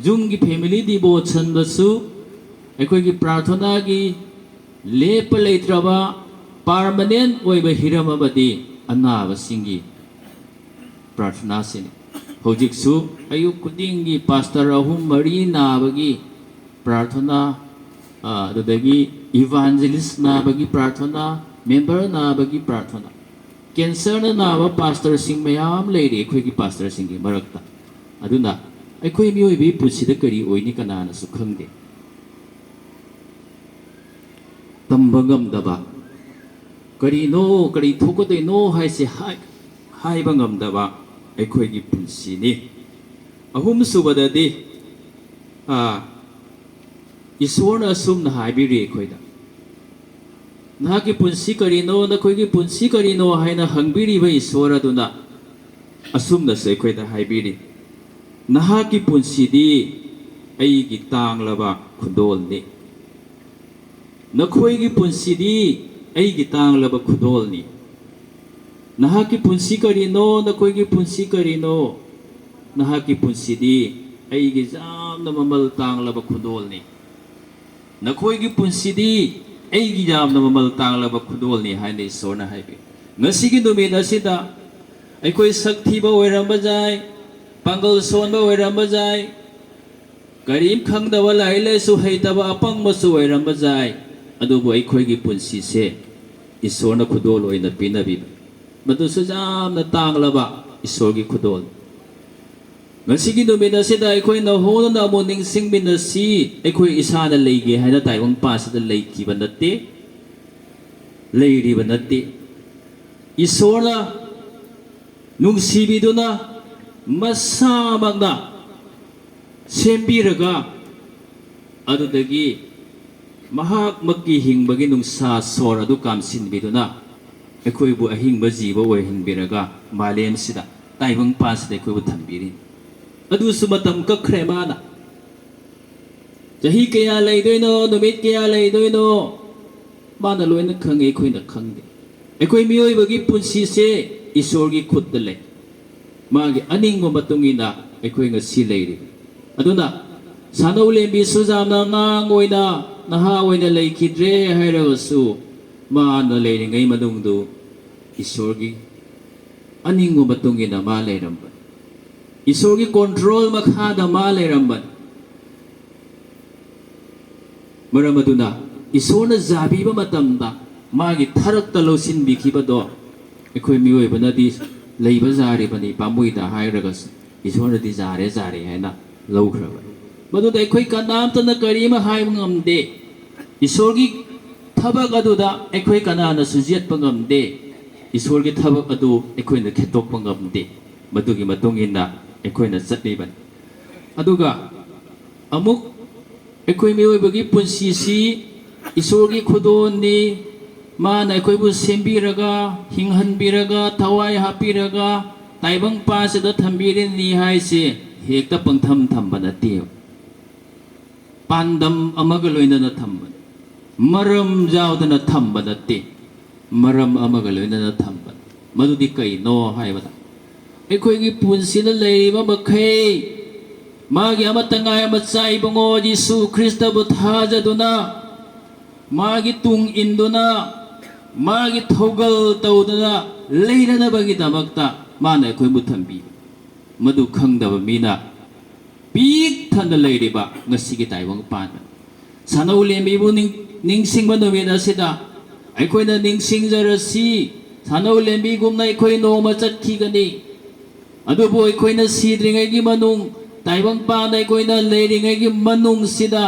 ꯌꯨꯝꯒꯤ family devotionꯗꯁꯨ ꯑꯩꯈꯣꯏꯒꯤ ꯄ꯭ꯔꯥꯔꯊꯅꯥꯒꯤ ꯂꯦꯞꯄ ꯂꯩꯇ꯭ꯔꯕ permanent ꯑꯣꯏꯕ ꯍꯤꯔꯝ ꯑꯃꯗꯤ ꯑꯅꯥꯕꯁꯤꯡꯒꯤ ꯄ꯭ꯔꯥꯔꯊꯅꯥꯁꯤꯅꯤ꯫ ꯍꯧꯖꯤꯛꯁꯨ ꯑꯌꯨꯛ ꯈꯨꯗꯤꯡꯒꯤ pastor ꯑꯍꯨꯝ ꯃꯔꯤ ꯅꯥꯕꯒꯤ ꯄ꯭ꯔꯥꯔꯊꯅꯥ, ꯑ, ꯑꯗꯨꯗꯒꯤ evangelist ꯅꯥꯕꯒꯤ ꯄ꯭ꯔꯥꯔꯊꯅꯥ, member ꯅꯥꯕꯒꯤ ꯄ꯭ꯔꯥꯔꯊꯅꯥ꯫ ꯀꯦꯟꯁꯔꯅ ꯅꯥꯕ ꯄꯥꯁꯇꯔꯁꯤꯡ ꯃꯌꯥꯝ ꯂꯩꯔꯤ ꯑꯩꯈꯣꯏꯒꯤ ꯄꯥꯁꯇꯔꯁꯤꯡꯒꯤ ꯃꯔꯛꯇ꯫ ꯑꯗꯨꯅ ꯑꯩꯈꯣꯏ ꯃꯤꯑꯣꯏꯕꯒꯤ ꯄꯨꯟꯁꯤꯗ ꯀꯔꯤ ꯑꯣꯏꯅꯤ ꯀꯅꯥꯅꯁꯨ ꯈꯪꯗꯦ꯫ ꯇꯝꯕ ꯉꯝꯗꯕ, ꯀꯔꯤꯅꯣ, ꯀꯔꯤ ꯊꯣꯛꯀꯗꯣꯏꯅꯣ ꯍꯥꯏꯁꯦ ꯍꯥꯏ-, ꯍꯥꯏꯕ ꯉꯝꯗꯕ ꯑꯩꯈꯣꯏꯒꯤ ꯄꯨꯟꯁꯤꯅꯤ꯫ ꯑꯍꯨꯝꯁꯨꯕꯗꯗꯤ, ꯑꯥ, ꯏꯁꯣꯔꯅ ꯑꯁꯨꯝꯅ ꯍꯥꯏꯕꯤꯔꯤ ꯑꯩꯈꯣꯏꯗ, "ꯅꯍꯥꯛꯀꯤ ꯄꯨꯟꯁꯤ ꯀꯔꯤꯅꯣ, ꯅꯈꯣꯏꯒꯤ ꯄꯨꯟꯁꯤ ꯀꯔꯤꯅꯣ?" ꯍꯥꯏꯅ ꯍꯪꯕꯤꯔꯤꯕ ꯏꯁꯣꯔ ꯑꯗꯨꯅ ꯑꯁꯨꯝꯅꯁꯨ ꯑꯩꯈꯣꯏꯗ ꯍꯥꯏꯕꯤꯔꯤ, "ꯅꯍꯥꯛꯀꯤ ꯄꯨꯟꯁꯤꯗꯤ ꯑꯩꯒꯤ ꯇꯥꯡꯂꯕ ꯈꯨꯗꯣꯜꯅꯤ꯫ ꯅꯈꯣꯏꯒꯤ ꯄꯨꯟꯁꯤꯗꯤ ꯑꯩꯒꯤ ꯇꯥꯡꯂꯕ ꯈꯨꯗꯣꯜꯅꯤ꯫ ꯅꯍꯥꯛꯀꯤ ꯄꯨꯟꯁꯤ ꯀꯔꯤꯅꯣ? ꯅꯈꯣꯏꯒꯤ ꯄꯨꯟꯁꯤ ꯀꯔꯤꯅꯣ? ꯅꯍꯥꯛꯀꯤ ꯄꯨꯟꯁꯤꯗꯤ ꯑꯩꯒꯤ ꯌꯥꯝꯅ ꯃꯃꯜ ꯇꯥꯡꯂꯕ ꯈꯨꯗꯣꯜꯅꯤ꯫ ꯅꯈꯣꯏꯒꯤ ꯄꯨꯟꯁꯤꯗꯤ ꯑꯩꯒꯤ ꯌꯥꯝꯅ ꯃꯃꯜ ꯇꯥꯡꯂꯕ ꯈꯨꯗꯣꯜꯅꯤ" ꯍꯥꯏꯅ ꯏꯁꯣꯔꯅ ꯍꯥꯏꯕꯤ꯫ ꯉꯁꯤꯒꯤ ꯅꯨꯃꯤꯠ ꯑꯁꯤꯗ ꯑꯩꯈꯣꯏ ꯁꯛ ꯊꯤꯕ ꯑꯣꯏꯔꯝꯕ ꯌꯥꯏ, ꯄꯥꯡꯒꯜ ꯁꯣꯟꯕ ꯑꯣꯏꯔꯝꯕ ꯌꯥꯏ, ꯀꯔꯤꯝ ꯈꯪꯗꯕ, ꯂꯥꯏꯔꯤꯛ ꯂꯥꯏꯁꯨ ꯍꯩꯇꯕ, ꯑꯄꯪꯕꯁꯨ ꯑꯣꯏꯔꯝꯕ ꯌꯥꯏ, ꯑꯗꯨꯕꯨ ꯑꯩꯈꯣꯏꯒꯤ ꯄꯨꯟꯁꯤꯁꯦ ꯏꯁꯣꯔꯅ ꯈꯨꯗꯣꯜ ꯑꯣꯏꯅ ꯄꯤꯅꯕꯤꯕ, ꯃꯗꯨꯁꯨ ꯌꯥꯝꯅ ꯇꯥꯡꯂꯕ ꯏꯁꯣꯔꯒꯤ ꯈꯨꯗꯣꯜ꯫ ꯉꯁꯤꯒꯤ ꯅꯨꯃꯤꯠ ꯑꯁꯤꯗ ꯑꯩꯈꯣꯏꯅ ꯍꯣꯡꯗꯨꯅ ꯑꯃꯨꯛ ꯅꯤꯡꯁꯤꯡꯃꯤꯟꯅꯁꯤ꯫ ꯑꯩꯈꯣꯏ ꯏꯁꯥꯅ ꯂꯩꯒꯦ ꯍꯥꯏꯅ ꯇꯥꯏꯕꯪ ꯄꯥꯟꯁꯤꯗ ꯂꯩꯈꯤꯕ ꯅꯠꯇꯦ, ꯂꯩꯔꯤꯕ ꯅꯠꯇꯦ꯫ ꯏꯁꯣꯔꯅ ꯅꯨꯡꯁꯤꯕꯤꯗꯨꯅ ꯃꯁꯥꯃꯛꯅ ꯁꯦꯝꯕꯤꯔꯒ, ꯑꯗꯨꯗꯒꯤ ꯃꯍꯥꯛꯃꯛꯀꯤ ꯍꯤꯡꯕꯒꯤ ꯅꯨꯡꯁꯥ ꯁꯣꯔ ꯑꯗꯨ ꯀꯥꯝꯁꯤꯟꯕꯤꯗꯨꯅ ꯑꯩꯈꯣꯏꯕꯨ ꯑꯍꯤꯡꯕ ꯖꯤꯕ ꯑꯣꯏꯍꯟꯕꯤꯔꯒ ꯃꯥꯂꯦꯝꯁꯤꯗ, ꯇꯥꯏꯕꯪ ꯄꯥꯟꯁꯤꯗ ꯑꯩꯈꯣꯏꯕꯨ ꯊꯝꯕꯤꯔꯤ꯫ ꯑꯗꯨꯁꯨ ꯃꯇꯝ ꯀꯛꯈ꯭ꯔꯦ ꯃꯥꯅ꯫ ꯆꯍꯤ ꯀꯌꯥ ꯂꯩꯗꯣꯏꯅꯣ, ꯅꯨꯃꯤꯠ ꯀꯌꯥ ꯂꯩꯗꯣꯏꯅꯣ, ꯃꯥꯅ ꯂꯣꯏꯅ ꯈꯪꯉꯤ, ꯑꯩꯈꯣꯏꯅ ꯈꯪꯗꯦ꯫ ꯑꯩꯈꯣꯏ ꯃꯤꯑꯣꯏꯕꯒꯤ ꯄꯨꯟꯁꯤꯁꯦ ꯏꯁꯣꯔꯒꯤ ꯈꯨꯠꯇ ꯂꯩ꯫ ꯃꯥꯒꯤ ꯑꯅꯤꯡꯕ ꯃꯇꯨꯡ ꯏꯟꯅ ꯑꯩꯈꯣꯏ ꯉꯁꯤ ꯂꯩꯔꯤ꯫ ꯑꯗꯨꯅ ꯁꯥꯅꯧ ꯂꯦꯝꯕꯤꯁꯨ ꯌꯥꯝꯅ ꯑꯉꯥꯡ ꯑꯣꯏꯅ, ꯅꯍꯥ ꯑꯣꯏꯅ ꯂꯩꯈꯤꯗ꯭ꯔꯦ ꯍꯥꯏꯔꯒꯁꯨ, ꯃꯥꯅ ꯂꯩꯔꯤꯉꯩ ꯃꯅꯨꯡꯗꯨ ꯏꯁꯣꯔꯒꯤ ꯑꯅꯤꯡꯕ ꯃꯇꯨꯡ ꯏꯟꯅ ꯃꯥ ꯂꯩꯔꯝꯕꯅꯤ꯫ ꯏꯁꯣꯔꯒꯤ ꯀꯣꯟꯇ꯭ꯔꯣꯜ ꯃꯈꯥꯗ ꯃꯥ ꯂꯩꯔꯝꯕꯅꯤ꯫ ꯃꯔꯝ ꯑꯗꯨꯅ ꯏꯁꯣꯔꯅ ꯌꯥꯕꯤꯕ ꯃꯇꯝꯗ ꯃꯥꯒꯤ ꯊꯔꯛꯇ ꯂꯧꯁꯤꯟꯕꯤꯈꯤꯕꯗꯣ ꯑꯩꯈꯣꯏ ꯃꯤꯑꯣꯏꯕꯅꯗꯤ ꯂꯩꯕ ꯌꯥꯔꯤꯕꯅꯤ ꯄꯥꯝꯃꯨꯏꯗ ꯍꯥꯏꯔꯒꯁꯨ, ꯏꯁꯣꯔꯅꯗꯤ ꯌꯥꯔꯦ, ꯌꯥꯔꯦ ꯍꯥꯏꯅ ꯂꯧꯈ꯭ꯔꯕꯅꯤ꯫ ꯃꯗꯨꯗ ꯑꯩꯈꯣꯏ ꯀꯅꯥꯝꯇꯅ ꯀꯔꯤꯃ ꯍꯥꯏꯕ ꯉꯝꯗꯦ꯫ ꯏꯁꯣꯔꯒꯤ ꯊꯕꯛ ꯑꯗꯨꯗ ꯑꯩꯈꯣꯏ ꯀꯅꯥꯅꯁꯨ ꯌꯦꯠꯄ ꯉꯝꯗꯦ꯫ ꯏꯁꯣꯔꯒꯤ ꯊꯕꯛ ꯑꯗꯨ ꯑꯩꯈꯣꯏꯅ ꯈꯦꯠꯇꯣꯛꯄ ꯉꯝꯗꯦ꯫ ꯃꯗꯨꯒꯤ ꯃꯇꯨꯡ ꯏꯟꯅ ꯑꯩꯈꯣꯏꯅ ꯆꯠꯂꯤꯕꯅꯤ꯫ ꯑꯗꯨꯒ ꯑꯃꯨꯛ ꯑꯩꯈꯣꯏ ꯃꯤꯑꯣꯏꯕꯒꯤ ꯄꯨꯟꯁꯤꯁꯤ ꯏꯁꯣꯔꯒꯤ ꯈꯨꯗꯣꯜꯅꯤ꯫ ꯃꯥꯅ ꯑꯩꯈꯣꯏꯕꯨ ꯁꯦꯝꯕꯤꯔꯒ, ꯍꯤꯡꯍꯟꯕꯤꯔꯒ, ꯊꯋꯥꯏ ꯍꯥꯞꯄꯤꯔꯒ, ꯇꯥꯏꯕꯪ ꯄꯥꯟꯁꯤꯗ ꯊꯝꯕꯤꯔꯤꯅꯤ ꯍꯥꯏꯁꯦ ꯍꯦꯛꯇ ꯄꯪꯊꯝ ꯊꯝꯕ ꯅꯠꯇꯦꯕ꯫ ꯄꯥꯟꯗꯝ ꯑꯃꯒ ꯂꯣꯏꯅꯅ ꯊꯝꯕꯅꯤ꯫ ꯃꯔꯝ ꯌꯥꯎꯗꯅ ꯊꯝꯕ ꯅꯠꯇꯦ, ꯃꯔꯝ ꯑꯃꯒ ꯂꯣꯏꯅꯅ ꯊꯝꯕꯅꯤ꯫ ꯃꯗꯨꯗꯤ ꯀꯩꯅꯣ ꯍꯥꯏꯕꯗ, ꯑꯩꯈꯣꯏꯒꯤ ꯄꯨꯟꯁꯤꯗ ꯂꯩꯔꯤꯕ ꯃꯈꯩ ꯃꯥꯒꯤ ꯑꯃꯠꯇ ꯉꯥꯏꯔꯕ ꯃꯆꯥ ꯏꯕꯨꯡꯉꯣ ꯖꯤꯁꯨ ꯈ꯭ꯔꯤꯁꯇꯕꯨ ꯊꯥꯖꯗꯨꯅ, ꯃꯥꯒꯤ ꯇꯨꯡ ꯏꯟꯗꯨꯅ, ꯃꯥꯒꯤ ꯊꯧꯒꯜ ꯇꯧꯗꯨꯅ ꯂꯩꯅꯅꯕꯒꯤꯗꯃꯛꯇ ꯃꯥꯅ ꯑꯩꯈꯣꯏꯕꯨ ꯊꯝꯕꯤ꯫ ꯃꯗꯨ ꯈꯪꯗꯕ ꯃꯤꯅ ꯄꯤꯛ ꯊꯟꯅ ꯂꯩꯔꯤꯕ ꯉꯁꯤꯒꯤ ꯇꯥꯏꯕꯪ ꯄꯥꯟꯕꯅꯤ꯫ ꯁꯥꯅꯧ ꯂꯦꯝꯕꯤꯕꯨ ꯅꯤꯡ-, ꯅꯤꯡꯁꯤꯡꯕ ꯅꯨꯃꯤꯠ ꯑꯁꯤꯗ ꯑꯩꯈꯣꯏꯅ ꯅꯤꯡꯁꯤꯡꯖꯔꯁꯤ꯫ ꯁꯥꯅꯧ ꯂꯦꯝꯕꯤꯒꯨꯝꯅ ꯑꯩꯈꯣꯏ ꯅꯣꯡꯃ ꯆꯠꯈꯤꯒꯅꯤ꯫ ꯑꯗꯨꯕꯨ ꯑꯩꯈꯣꯏꯅ ꯁꯤꯗ꯭ꯔꯤꯉꯩꯒꯤ ꯃꯅꯨꯡ, ꯇꯥꯏꯕꯪ ꯄꯥꯟꯗ ꯑꯩꯈꯣꯏꯅ ꯂꯩꯔꯤꯉꯩꯒꯤ ꯃꯅꯨꯡꯁꯤꯗ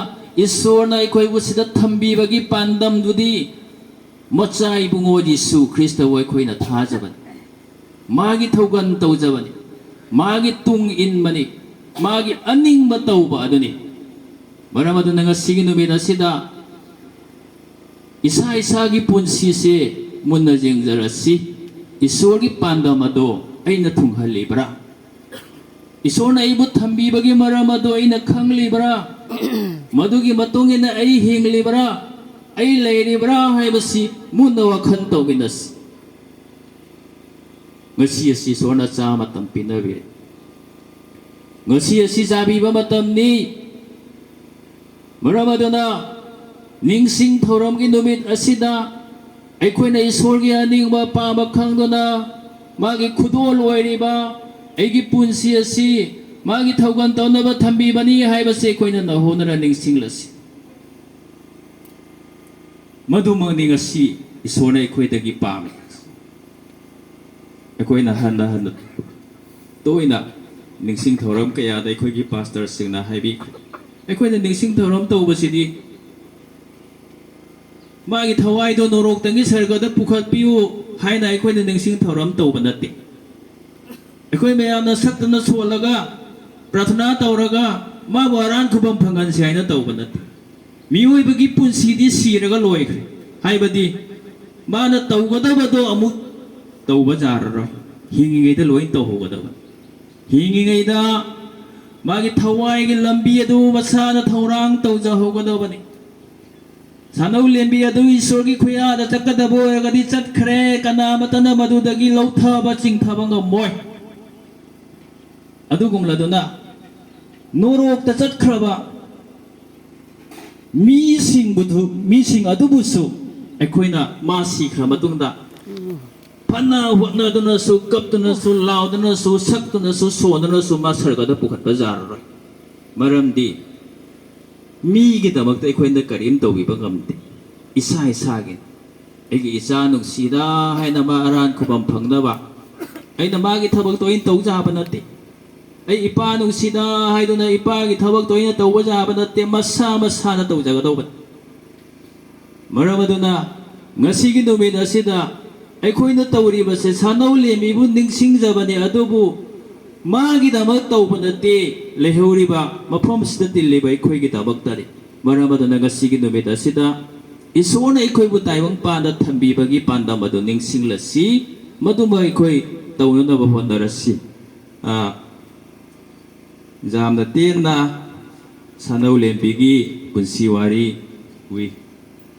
ꯏꯁꯣꯔꯅ ꯑꯩꯈꯣꯏꯕꯨ ꯁꯤꯗ ꯊꯝꯕꯤꯕꯒꯤ ꯄꯥꯟꯗꯝꯗꯨꯗꯤ ꯃꯆꯥ ꯏꯕꯨꯡꯉꯣ ꯖꯤꯁꯨ ꯈ꯭ꯔꯤꯁꯇꯕꯨ ꯑꯩꯈꯣꯏꯅ ꯊꯥꯖꯕꯅꯤ꯫ ꯃꯥꯒꯤ ꯊꯧꯒꯜ ꯇꯧꯖꯕꯅꯤ꯫ ꯃꯥꯒꯤ ꯇꯨꯡ ꯏꯟꯕꯅꯤ꯫ ꯃꯥꯒꯤ ꯑꯅꯤꯡꯕ ꯇꯧꯕ ꯑꯗꯨꯅꯤ꯫ ꯃꯔꯝ ꯑꯗꯨꯅ ꯉꯁꯤꯒꯤ ꯅꯨꯃꯤꯠ ꯑꯁꯤꯗ ꯏꯁꯥ ꯏꯁꯥꯒꯤ ꯄꯨꯟꯁꯤꯁꯦ ꯃꯨꯟꯅ ꯌꯦꯡꯖꯔꯁꯤ꯫ ꯏꯁꯣꯔꯒꯤ ꯄꯥꯟꯗꯝ ꯑꯗꯣ ꯑꯩꯅ ꯊꯨꯡꯍꯜꯂꯤꯕ꯭ꯔꯥ? ꯏꯁꯣꯔꯅ ꯑꯩꯕꯨ ꯊꯝꯕꯤꯕꯒꯤ ꯃꯔꯝ ꯑꯗꯨ ꯑꯩꯅ ꯈꯪꯂꯤꯕ꯭ꯔꯥ? ꯃꯗꯨꯒꯤ ꯃꯇꯨꯡ ꯏꯟꯅ ꯑꯩ ꯍꯤꯡꯂꯤꯕ꯭ꯔꯥ? ꯑꯩ ꯂꯩꯔꯤꯕ꯭ꯔꯥ ꯍꯥꯏꯕꯁꯤ ꯃꯨꯟꯅ ꯋꯥꯈꯜ ꯇꯧꯃꯤꯟꯅꯁꯤ꯫ ꯉꯁꯤ ꯑꯁꯤ ꯏꯁꯣꯔꯅ ꯆꯥ ꯃꯇꯝ ꯄꯤꯅꯕꯤꯔꯦ꯫ ꯉꯁꯤ ꯑꯁꯤ ꯆꯥꯕꯤꯕ ꯃꯇꯝꯅꯤ꯫ ꯃꯔꯝ ꯑꯗꯨꯅ ꯅꯤꯡꯁꯤꯡ ꯊꯧꯔꯝꯒꯤ ꯅꯨꯃꯤꯠ ꯑꯁꯤꯗ ꯑꯩꯈꯣꯏꯅ ꯏꯁꯣꯔꯒꯤ ꯑꯅꯤꯡꯕ ꯑꯄꯥꯝꯕ ꯈꯪꯗꯨꯅ ꯃꯥꯒꯤ ꯈꯨꯗꯣꯜ ꯑꯣꯏꯔꯤꯕ ꯑꯩꯒꯤ ꯄꯨꯟꯁꯤ ꯑꯁꯤ ꯃꯥꯒꯤ ꯊꯧꯒꯜ ꯇꯧꯅꯕ ꯊꯝꯕꯤꯕꯅꯤ ꯍꯥꯏꯕꯁꯤ ꯑꯩꯈꯣꯏꯅ ꯅꯧꯍꯧꯅꯅ ꯅꯤꯡꯁꯤꯡꯂꯁꯤ꯫ ꯃꯗꯨꯃꯛꯅꯤ ꯉꯁꯤ ꯏꯁꯣꯔꯅ ꯑꯩꯈꯣꯏꯗꯒꯤ ꯄꯥꯝꯃꯤ꯫ ꯑꯩꯈꯣꯏꯅ ꯍꯟꯅ ꯍꯟꯅ ꯇꯣꯏꯅ ꯅꯤꯡꯁꯤꯡ ꯊꯧꯔꯝ ꯀꯌꯥꯗ ꯑꯩꯈꯣꯏꯒꯤ ꯄꯥꯁꯇꯔꯁꯤꯡꯅ ꯍꯥꯏꯕꯤꯈ꯭ꯔꯦ꯫ ꯑꯩꯈꯣꯏꯅ ꯅꯤꯡꯁꯤꯡ ꯊꯧꯔꯝ ꯇꯧꯕꯁꯤꯗꯤ ꯃꯥꯒꯤ ꯊꯋꯥꯏꯗꯣ ꯅꯣꯔꯣꯛꯇꯒꯤ ꯁꯔꯒꯗ ꯄꯨꯈꯠꯄꯤꯌꯨ ꯍꯥꯏꯅ ꯑꯩꯈꯣꯏꯅ ꯅꯤꯡꯁꯤꯡ ꯊꯧꯔꯝ ꯇꯧꯕ ꯅꯠꯇꯦ꯫ ꯑꯩꯈꯣꯏ ꯃꯌꯥꯝꯅ ꯁꯛꯇꯅ ꯁꯣꯜꯂꯒ, ꯄ꯭ꯔꯥꯊꯅꯥ ꯇꯧꯔꯒ, ꯃꯥꯕꯨ ꯑꯔꯥꯟ ꯈꯨꯕꯝ ꯐꯪꯍꯟꯁꯤ ꯍꯥꯏꯅ ꯇꯧꯕ ꯅꯠꯇꯦ꯫ ꯃꯤꯑꯣꯏꯕꯒꯤ ꯄꯨꯟꯁꯤꯗꯤ ꯁꯤꯔꯒ ꯂꯣꯏꯈ꯭ꯔꯦ꯫ ꯍꯥꯏꯕꯗꯤ ꯃꯥꯅ ꯇꯧꯒꯗꯕꯗꯣ ꯑꯃꯨꯛ ꯇꯧꯕ ꯌꯥꯔꯔꯣꯏ꯫ ꯍꯤꯡꯉꯤꯉꯩꯗ ꯂꯣꯏ ꯇꯧꯍꯧꯒꯗꯕꯅꯤ꯫ ꯍꯤꯡꯉꯤꯉꯩꯗ ꯃꯥꯒꯤ ꯊꯋꯥꯏꯒꯤ ꯂꯝꯕꯤ ꯑꯗꯨ ꯃꯁꯥꯅ ꯊꯧꯔꯥꯡ ꯇꯧꯖꯍꯧꯒꯗꯕꯅꯤ꯫ ꯁꯥꯅꯧ ꯂꯦꯝꯕꯤ ꯑꯗꯨ ꯏꯁꯣꯔꯒꯤ ꯈꯨꯌꯥꯗ ꯆꯠꯀꯗꯕ ꯑꯣꯏꯔꯒꯗꯤ ꯆꯠꯈ꯭ꯔꯦ, ꯀꯅꯥ ꯑꯃꯠꯇꯅ ꯃꯗꯨꯗꯒꯤ ꯂꯧꯊꯕ ꯆꯤꯡꯊꯕ ꯉꯝꯃꯣꯏ꯫ ꯑꯗꯨꯒꯨꯝꯂꯗꯨꯅ ꯅꯣꯔꯣꯛꯇ ꯆꯠꯈ꯭ꯔꯕ ꯃꯤꯁꯤꯡꯕꯨ, ꯃꯤꯁꯤꯡ ꯑꯗꯨꯕꯨꯁꯨ ꯑꯩꯈꯣꯏꯅ ꯃꯥ ꯁꯤꯈ꯭ꯔ ꯃꯇꯨꯡꯗ ꯐꯅ ꯍꯣꯠꯅꯗꯨꯅꯁꯨ, ꯀꯞꯇꯨꯅꯁꯨ, ꯂꯥꯎꯗꯨꯅꯁꯨ, ꯁꯛꯇꯨꯅꯁꯨ, ꯁꯣꯟꯗꯨꯅꯁꯨ ꯃꯥ ꯁꯔꯒꯗ ꯄꯨꯈꯠꯄ ꯌꯥꯔꯔꯣꯏ꯫ ꯃꯔꯝꯗꯤ ꯃꯤꯒꯤꯗꯃꯛꯇ ꯑꯩꯈꯣꯏꯅ ꯀꯔꯤꯝ ꯇꯧꯕꯤꯕ ꯉꯝꯗꯦ꯫ ꯏꯁꯥ ꯏꯁꯥꯒꯤ, "ꯑꯩꯒꯤ ꯏꯆꯥ ꯅꯨꯡꯁꯤꯗ" ꯍꯥꯏꯅ ꯃꯥ ꯑꯔꯥꯟ ꯈꯨꯕꯝ ꯐꯪꯅꯕ ꯑꯩꯅ ꯃꯥꯒꯤ ꯊꯕꯛꯇꯣ ꯑꯩꯅ ꯇꯧꯖꯕ ꯅꯠꯇꯦ꯫ "ꯑꯩ ꯏꯄꯥ ꯅꯨꯡꯁꯤꯗ" ꯍꯥꯏꯗꯨꯅ ꯏꯄꯥꯒꯤ ꯊꯕꯛꯇꯣ ꯑꯩꯅ ꯇꯧꯕ ꯌꯥꯕ ꯅꯠꯇꯦ꯫ ꯃꯁꯥ ꯃꯁꯥꯅ ꯇꯧꯖꯒꯗꯧꯕꯅꯤ꯫ ꯃꯔꯝ ꯑꯗꯨꯅ ꯉꯁꯤꯒꯤ ꯅꯨꯃꯤꯠ ꯑꯁꯤꯗ ꯑꯩꯈꯣꯏꯅ ꯇꯧꯔꯤꯕꯁꯦ ꯁꯥꯅꯧ ꯂꯦꯝꯃꯤꯕꯨ ꯅꯤꯡꯁꯤꯡꯖꯕꯅꯤ, ꯑꯗꯨꯕꯨ ꯃꯥꯒꯤꯗꯃꯛ ꯇꯧꯕ ꯅꯠꯇꯦ꯫ ꯂꯩꯍꯧꯔꯤꯕ ꯃꯐꯝꯁꯤꯗ ꯇꯤꯜꯂꯤꯕ ꯑꯩꯈꯣꯏꯒꯤꯗꯃꯛꯇꯅꯤ꯫ ꯃꯔꯝ ꯑꯗꯨꯅ ꯉꯁꯤꯒꯤ ꯅꯨꯃꯤꯠ ꯑꯁꯤꯗ ꯏꯁꯣꯔꯅ ꯑꯩꯈꯣꯏꯕꯨ ꯇꯥꯏꯕꯪ ꯄꯥꯟꯗ ꯊꯝꯕꯤꯕꯒꯤ ꯄꯥꯟꯗꯝ ꯑꯗꯨ ꯅꯤꯡꯁꯤꯡꯂꯁꯤ, ꯃꯗꯨꯃ ꯑꯩꯈꯣꯏ ꯇꯧꯅꯅꯕ ꯍꯣꯠꯅꯔꯁꯤ꯫ ꯑ, ꯌꯥꯝꯅ ꯇꯦꯟꯅ ꯁꯥꯅꯧ ꯂꯦꯝꯕꯤꯒꯤ ꯄꯨꯟꯁꯤ ꯋꯥꯔꯤ ꯎꯏ꯫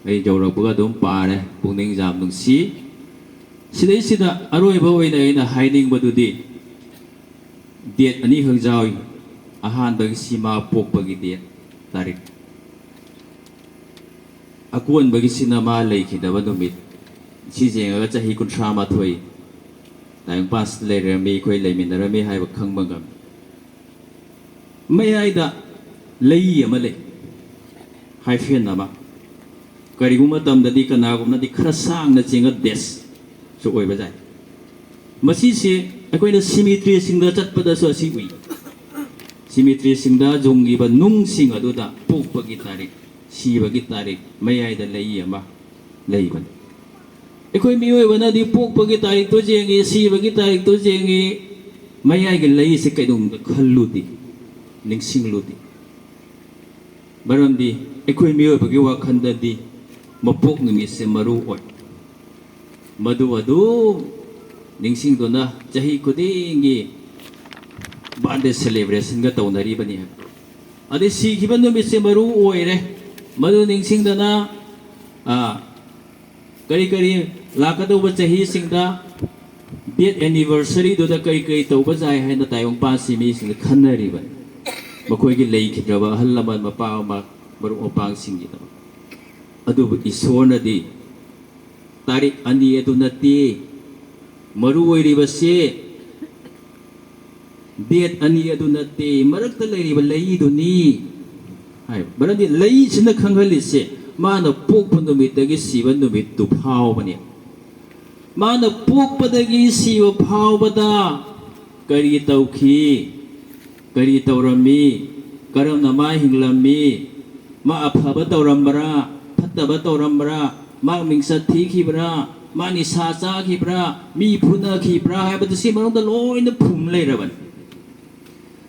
ꯑꯩ ꯌꯧꯔꯛꯄꯒ ꯑꯗꯨꯝ ꯄꯥꯔꯦ, ꯄꯨꯛꯅꯤꯡ ꯌꯥꯝ ꯅꯨꯡꯁꯤ꯫ ꯁꯤꯗꯩꯁꯤꯗ ꯑꯔꯣꯏꯕ ꯑꯣꯏꯅ ꯑꯩꯅ ꯍꯥꯏꯅꯤꯡꯕꯗꯨꯗꯤ, ꯗꯦꯠ ꯑꯅꯤꯈꯛ ꯌꯥꯎꯏ꯫ ꯑꯍꯥꯟꯕꯒꯤꯁꯤ ꯃꯥ ꯄꯣꯛꯄꯒꯤ ꯗꯦꯠ, ꯇꯥꯔꯤꯛ꯫ ꯑꯀꯣꯟꯕꯒꯤꯁꯤꯅ ꯃꯥ ꯂꯩꯈꯤꯗꯕ ꯅꯨꯃꯤꯠ꯫ ꯁꯤ ꯌꯦꯡꯉꯒ ꯆꯍꯤ ꯀꯨꯟꯊ꯭ꯔꯥ ꯃꯥꯊꯣꯏ ꯇꯥꯏꯕꯪꯄꯥꯟꯁꯤꯗ ꯂꯩꯔꯝꯃꯤ, ꯑꯩꯈꯣꯏ ꯂꯩꯃꯤꯟꯅꯔꯝꯃꯤ ꯍꯥꯏꯕ ꯈꯪꯕ ꯉꯝꯃꯤ꯫ ꯃꯌꯥꯏꯗ ꯂꯩ ꯑꯃ ꯂꯩ, ꯍꯥꯏꯐꯦꯟ ꯑꯃ꯫ ꯀꯔꯤꯒꯨꯝꯕ ꯃꯇꯝꯗꯗꯤ ꯀꯅꯥꯒꯨꯝꯕꯅꯗꯤ ꯈꯔ ꯁꯥꯡꯅ ꯆꯤꯡꯉ ꯗꯦꯁꯁꯨ ꯑꯣꯏꯕ ꯌꯥꯏ꯫ ꯃꯁꯤꯁꯦ ꯑꯩꯈꯣꯏꯅ ꯁꯤꯃꯤꯇ꯭ꯔꯤꯁꯤꯡꯗ ꯆꯠꯄꯗꯁꯨ ꯑꯁꯤ ꯎꯏ꯫ ꯁꯤꯃꯤꯇ꯭ꯔꯤꯁꯤꯡꯗ ꯌꯨꯡꯂꯤꯕ ꯅꯨꯡꯁꯤꯡ ꯑꯗꯨꯗ ꯄꯣꯛꯄꯒꯤ ꯇꯥꯔꯤꯛ, ꯁꯤꯕꯒꯤ ꯇꯥꯔꯤꯛ, ꯃꯌꯥꯏꯗ ꯂꯩ ꯑꯃ ꯂꯩꯕꯅꯤ꯫ ꯑꯩꯈꯣꯏ ꯃꯤꯑꯣꯏꯕꯅꯗꯤ ꯄꯣꯛꯄꯒꯤ ꯇꯥꯔꯤꯛꯇꯣ ꯌꯦꯡꯉꯤ, ꯁꯤꯕꯒꯤ ꯇꯥꯔꯤꯛꯇꯣ ꯌꯦꯡꯉꯤ, ꯃꯌꯥꯏꯒꯤ ꯂꯩꯁꯦ ꯀꯩꯗꯧꯅꯨꯡꯗ ꯈꯜꯂꯨꯗꯦ, ꯅꯤꯡꯁꯤꯡꯂꯨꯗꯦ꯫ ꯃꯔꯝꯗꯤ ꯑꯩꯈꯣꯏ ꯃꯤꯑꯣꯏꯕꯒꯤ ꯋꯥꯈꯜꯗꯗꯤ ꯃꯄꯣꯛ ꯅꯨꯃꯤꯠꯁꯦ ꯃꯔꯨ ꯑꯣꯏ꯫ ꯃꯗꯨ ꯑꯗꯨꯝ ꯅꯤꯡꯁꯤꯡꯗꯨꯅ ꯆꯍꯤ ꯈꯨꯗꯤꯡꯒꯤ ꯕꯥꯔꯗꯦ ꯁꯦꯂꯦꯕ꯭ꯔꯦꯁꯟꯒ ꯇꯧꯅꯔꯤꯕꯅꯤ ꯍꯥꯏꯕ꯫ ꯑꯗꯩ ꯁꯤꯈꯤꯕ ꯅꯨꯃꯤꯠꯁꯦ ꯃꯔꯨ ꯑꯣꯏꯔꯦ꯫ ꯃꯗꯨ ꯅꯤꯡꯁꯤꯡꯗꯅ, ꯑꯥ, ꯀꯔꯤ ꯀꯔꯤ ꯂꯥꯛꯀꯗꯧꯕ ꯆꯍꯤꯁꯤꯡꯗ ꯗꯦꯠ ꯑꯦꯅꯤꯚꯔꯁꯔꯤꯗꯨꯗ ꯀꯔꯤ ꯀꯔꯤ ꯇꯧꯕ ꯌꯥꯏ ꯍꯥꯏꯅ ꯇꯥꯏꯕꯪꯄꯥꯟꯁꯤ ꯃꯤꯁꯤꯡꯅ ꯈꯟꯅꯔꯤꯕꯅꯤ꯫ ꯃꯈꯣꯏꯒꯤ ꯂꯩꯈꯤꯗ꯭ꯔꯕ ꯑꯍꯜ ꯂꯃꯟ, ꯃꯄꯥ ꯃꯃꯥ, ꯃꯔꯨꯞ ꯃꯄꯥꯡꯁꯤꯡꯒꯤꯗꯃꯛ꯫ ꯑꯗꯨꯕꯨ ꯏꯁꯣꯔꯅꯗꯤ ꯇꯥꯔꯤꯛ ꯑꯅꯤ ꯑꯗꯨ ꯅꯠꯇꯦ꯫ ꯃꯔꯨ ꯑꯣꯏꯔꯤꯕꯁꯦ ꯗꯦꯠ ꯑꯅꯤ ꯑꯗꯨ ꯅꯠꯇꯦ, ꯃꯔꯛꯇ ꯂꯩꯔꯤꯕ ꯂꯩꯗꯨꯅꯤ ꯍꯥꯏꯕ꯫ ꯃꯔꯝꯗꯤ ꯂꯩꯁꯤꯅ ꯈꯪꯍꯜꯂꯤꯁꯦ ꯃꯥꯅ ꯄꯣꯛꯄ ꯅꯨꯃꯤꯠꯇꯒꯤ ꯁꯤꯕ ꯅꯨꯃꯤꯠꯇꯨ ꯐꯥꯎꯕꯅꯦ꯫ ꯃꯥꯅ ꯄꯣꯛꯄꯗꯒꯤ ꯁꯤꯕ ꯐꯥꯎꯕꯗ ꯀꯔꯤ ꯇꯧꯈꯤ, ꯀꯔꯤ ꯇꯧꯔꯝꯃꯤ, ꯀꯔꯝꯅ ꯃꯥ ꯍꯤꯡꯂꯝꯃꯤ, ꯃꯥ ꯑꯐꯕ ꯇꯧꯔꯝꯕ꯭ꯔꯥ, ꯐꯠꯇꯕ ꯇꯧꯔꯝꯕ꯭ꯔꯥ, ꯃꯥ ꯃꯤꯡꯆꯠ ꯊꯤꯈꯤꯕ꯭ꯔꯥ, ꯃꯥ ꯅꯤꯁꯥ ꯆꯥꯈꯤꯕ꯭ꯔꯥ, ꯃꯤ ꯐꯨꯅꯈꯤꯕ꯭ꯔꯥ ꯍꯥꯏꯕꯗꯨ ꯁꯤ ꯃꯅꯨꯡꯗ ꯂꯣꯏꯅ ꯐꯨꯝ ꯂꯩꯔꯕꯅꯤ꯫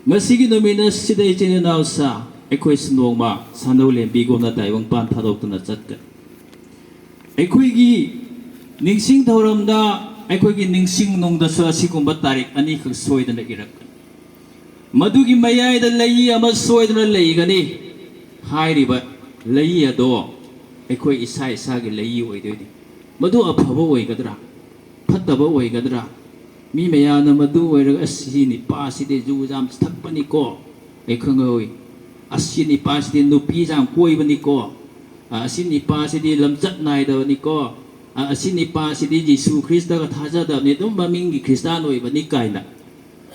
ꯉꯁꯤꯒꯤ ꯅꯨꯃꯤꯠ ꯑꯁꯤꯗ ꯏꯆꯤꯟ ꯏꯅꯥꯎꯁꯥ, ꯑꯩꯈꯣꯏꯁꯨ ꯅꯣꯡꯃ ꯁꯥꯟꯅꯧ ꯂꯦꯝꯕꯤꯒꯨꯝꯅ ꯇꯥꯏꯕꯪꯄꯥꯟ ꯊꯥꯗꯣꯛꯇꯨꯅ ꯆꯠꯀꯅꯤ꯫ ꯑꯩꯈꯣꯏꯒꯤ ꯅꯤꯡꯁꯤꯡ ꯊꯧꯔꯝꯗ, ꯑꯩꯈꯣꯏꯒꯤ ꯅꯤꯡꯁꯤꯡ ꯅꯨꯡꯗꯁꯨ ꯑꯁꯤꯒꯨꯝꯕ ꯇꯥꯔꯤꯛ ꯑꯅꯤꯈꯛ ꯁꯣꯏꯗꯅ ꯏꯔꯛꯀꯅꯤ꯫ ꯃꯗꯨꯒꯤ ꯃꯌꯥꯏꯗ ꯂꯩ ꯑꯃ ꯁꯣꯏꯗꯅ ꯂꯩꯒꯅꯤ꯫ ꯍꯥꯏꯔꯤꯕ ꯂꯩ ꯑꯗꯣ ꯑꯩꯈꯣꯏ ꯏꯁꯥ ꯏꯁꯥꯒꯤ ꯂꯩ ꯑꯣꯏꯗꯣꯏꯅꯤ꯫ ꯃꯗꯨ ꯑꯐꯕ ꯑꯣꯏꯒꯗ꯭ꯔꯥ? ꯐꯠꯇꯕ ꯑꯣꯏꯒꯗ꯭ꯔꯥ? ꯃꯤ ꯃꯌꯥꯝꯅ ꯃꯗꯨ ꯑꯣꯏꯔꯒ, "ꯑꯁ, ꯁꯤ ꯅꯤꯄꯥꯁꯤꯗꯤ ꯖꯨ ꯌꯥꯝ ꯊꯛꯄꯅꯤꯀꯣ, ꯑꯩ ꯈꯪꯍꯧꯏ꯫ ꯑꯁ, ꯁꯤ ꯅꯤꯄꯥꯁꯤꯗꯤ ꯅꯨꯄꯤ ꯌꯥꯝ ꯀꯣꯏꯕꯅꯤꯀꯣ꯫ ꯑ, ꯑꯁꯤ ꯅꯤꯄꯥꯁꯤꯗꯤ ꯂꯝꯆꯠ ꯅꯥꯏꯗꯕꯅꯤꯀꯣ꯫ ꯑ, ꯑꯁꯤ ꯅꯤꯄꯥꯁꯤꯗꯤ ꯖꯤꯁꯨ ꯈ꯭ꯔꯤꯁꯇꯒ ꯊꯥꯖꯗꯕꯅꯤ, ꯑꯗꯨꯝ ꯃꯃꯤꯡꯒꯤ ꯈ꯭ꯔꯤꯁꯇꯥꯟ ꯑꯣꯏꯕꯅꯤ" ꯀꯥꯏꯅ꯫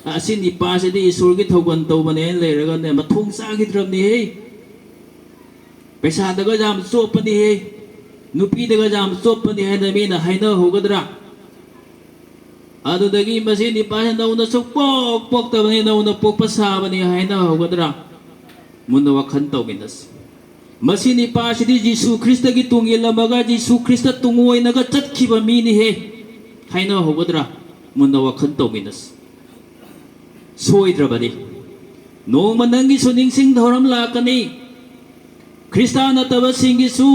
"ꯑ, ꯑꯁꯤ ꯅꯤꯄꯥꯁꯤꯗꯤ ꯏꯁꯣꯔꯒꯤ ꯊꯧꯒꯜ ꯇꯧꯕꯅꯦꯅ" ꯂꯩꯔꯒꯅꯦ, ꯃꯊꯣꯡ ꯆꯥꯈꯤꯗ꯭ꯔꯕꯅꯤꯍꯦ꯫ "ꯄꯩꯁꯥꯗꯒ ꯌꯥꯝ ꯆꯣꯞꯄꯅꯤꯍꯦ, ꯅꯨꯄꯤꯗꯒ ꯌꯥꯝ ꯆꯣꯞꯄꯅꯤ" ꯍꯥꯏꯅ ꯃꯤꯅ ꯍꯥꯏꯅꯍꯧꯒꯗ꯭ꯔꯥ? ꯑꯗꯨꯗꯒꯤ ꯃꯁꯤ ꯅꯤꯄꯥꯁꯤ ꯅꯧꯅ ꯁꯨꯡꯄꯣꯛ ꯄꯣꯛꯇꯕꯅꯤ, ꯅꯧꯅ ꯄꯣꯛꯄ ꯁꯥꯕꯅꯤ ꯍꯥꯏꯅ ꯍꯧꯒꯗ꯭ꯔꯥ? ꯃꯨꯟꯅ ꯋꯥꯈꯜ ꯇꯧꯃꯤꯟꯅꯁꯤ꯫ ꯃꯁꯤ ꯅꯤꯄꯥꯁꯤꯗꯤ ꯖꯤꯁꯨ ꯈ꯭ꯔꯤꯁꯇꯒꯤ ꯇꯨꯡ ꯏꯜꯂꯝꯃꯒ ꯖꯤꯁꯨ ꯈ꯭ꯔꯤꯁꯇ ꯇꯨꯡꯑꯣꯏꯅꯒ ꯆꯠꯈꯤꯕ ꯃꯤꯅꯤꯍꯦ ꯍꯥꯏꯅ ꯍꯧꯒꯗ꯭ꯔꯥ? ꯃꯨꯟꯅ ꯋꯥꯈꯜ ꯇꯧꯃꯤꯟꯅꯁꯤ꯫ ꯁꯣꯏꯗ꯭ꯔꯕꯅꯤ꯫ ꯅꯣꯡꯃ ꯅꯪꯒꯤꯁꯨ ꯅꯤꯡꯁꯤꯡ ꯊꯧꯔꯝ ꯂꯥꯛꯀꯅꯤ꯫ ꯈ꯭ꯔꯤꯁꯇꯥꯟ ꯅꯠꯇꯕꯁꯤꯡꯒꯤꯁꯨ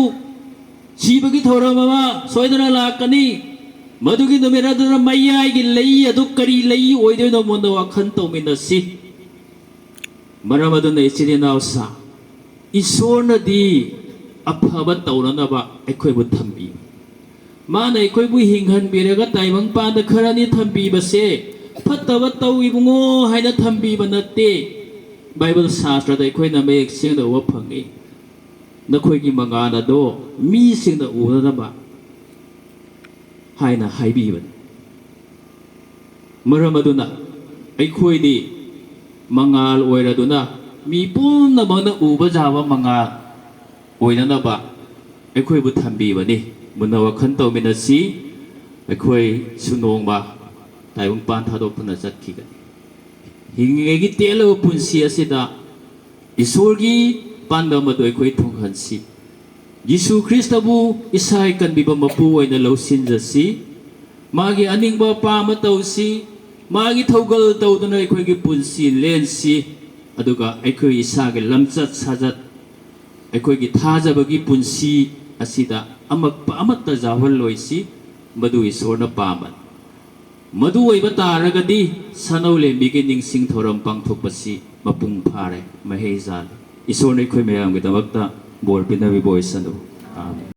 ꯁꯤꯕꯒꯤ ꯊꯧꯔꯝ ꯑꯃ ꯁꯣꯏꯗꯅ ꯂꯥꯛꯀꯅꯤ꯫ ꯃꯗꯨꯒꯤ ꯅꯨꯃꯤꯠ ꯑꯗꯨꯗ ꯃꯌꯥꯏꯒꯤ ꯂꯩ ꯑꯗꯨ ꯀꯔꯤ ꯂꯩ ꯑꯣꯏꯗꯣꯏꯅꯣ? ꯃꯨꯟꯅ ꯋꯥꯈꯜ ꯇꯧꯃꯤꯟꯅꯁꯤ꯫ ꯃꯔꯝ ꯑꯗꯨꯅ ꯏꯆꯤꯟ ꯏꯅꯥꯎꯁꯥ, ꯏꯁꯣꯔꯅꯗꯤ ꯑꯐꯕ ꯇꯧꯅꯅꯕ ꯑꯩꯈꯣꯏꯕꯨ ꯊꯝꯕꯤ꯫ ꯃꯥꯅ ꯑꯩꯈꯣꯏꯕꯨ ꯍꯤꯡꯍꯟꯕꯤꯔꯒ ꯇꯥꯏꯕꯪꯄꯥꯟꯗ ꯈꯔꯅꯤ ꯊꯝꯕꯤꯕꯁꯦ ꯐꯠꯇꯕ ꯇꯧ ꯏꯕꯨꯡꯉꯣ ꯍꯥꯏꯅ ꯊꯝꯕꯤꯕ ꯅꯠꯇꯦ꯫ ꯕꯥꯏꯕꯜ ꯁꯥꯁꯇ꯭ꯔꯗ ꯑꯩꯈꯣꯏꯅ ꯃꯌꯦꯛ ꯁꯦꯡꯅ ꯎꯕ ꯐꯪꯉꯤ꯫ "ꯅꯈꯣꯏꯒꯤ ꯃꯉꯥꯜ ꯑꯗꯣ ꯃꯤꯁꯤꯡꯅ ꯎꯅꯅꯕ" ꯍꯥꯏꯅ ꯍꯥꯏꯕꯤꯕꯅꯤ꯫ ꯃꯔꯝ ꯑꯗꯨꯅ ꯑꯩꯈꯣꯏꯗꯤ ꯃꯉꯥꯜ ꯑꯣꯏꯔꯗꯨꯅ ꯃꯤ ꯄꯨꯝꯅꯃꯛꯅ ꯎꯕ ꯌꯥꯕ ꯃꯉꯥꯜ ꯑꯣꯏꯅꯅꯕ ꯑꯩꯈꯣꯏꯕꯨ ꯊꯝꯕꯤꯕꯅꯤ꯫ ꯃꯨꯟꯅ ꯋꯥꯈꯜ ꯇꯧꯃꯤꯟꯅꯁꯤ꯫ ꯑꯩꯈꯣꯏꯁꯨ ꯅꯣꯡꯃ ꯇꯥꯏꯕꯪꯄꯥꯟ ꯊꯥꯗꯣꯛꯇꯨꯅ ꯆꯠꯈꯤꯒꯅꯤ꯫ ꯍꯤꯡꯂꯤꯉꯩꯒꯤ ꯇꯦꯜꯂꯕ ꯄꯨꯟꯁꯤ ꯑꯁꯤꯗ ꯏꯁꯣꯔꯒꯤ ꯄꯥꯟꯗꯝ ꯑꯗꯨ ꯑꯩꯈꯣꯏ ꯊꯨꯡꯍꯟꯁꯤ꯫ ꯌꯤꯁꯨ ꯈ꯭ꯔꯤꯁꯇꯕꯨ ꯏꯁꯥ ꯏꯀꯟꯕꯤꯕ ꯃꯄꯨ ꯑꯣꯏꯅ ꯂꯧꯁꯤꯟꯖꯁꯤ꯫ ꯃꯥꯒꯤ ꯑꯅꯤꯡꯕ ꯑꯄꯥꯝꯕ ꯇꯧꯁꯤ꯫ ꯃꯥꯒꯤ ꯊꯧꯒꯜ ꯇꯧꯗꯨꯅ ꯑꯩꯈꯣꯏꯒꯤ ꯄꯨꯟꯁꯤ ꯂꯦꯟꯁꯤ꯫ ꯑꯗꯨꯒ ꯑꯩꯈꯣꯏ ꯏꯁꯥꯒꯤ ꯂꯝꯆꯠ ꯁꯥꯖꯠ, ꯑꯩꯈꯣꯏꯒꯤ ꯊꯥꯖꯕꯒꯤ ꯄꯨꯟꯁꯤ ꯑꯁꯤꯗ ꯑꯃꯛꯄ ꯑꯃꯠꯇ ꯌꯥꯎꯍꯜꯂꯣꯏꯁꯤ꯫ ꯃꯗꯨ ꯏꯁꯣꯔꯅ ꯄꯥꯝꯕꯅꯤ꯫ ꯃꯗꯨ ꯑꯣꯏꯕ ꯇꯥꯔꯒꯗꯤ ꯁꯅꯧ ꯂꯦꯝꯕꯤꯒꯤ ꯅꯤꯡꯁꯤꯡ ꯊꯧꯔꯝ ꯄꯥꯡꯊꯣꯛꯄꯁꯤ ꯃꯄꯨꯡ ꯐꯥꯔꯦ, ꯃꯍꯩ ꯆꯥꯜꯂꯦ꯫ ꯏꯁꯣꯔꯅ ꯑꯩꯈꯣꯏ ꯃꯌꯥꯝꯒꯤꯗꯃꯛꯇ ꯕꯣꯔ ꯄꯤꯅꯕꯤꯕ ꯑꯣꯏꯁꯅꯨ꯫ ꯑꯥꯃꯦꯟ꯫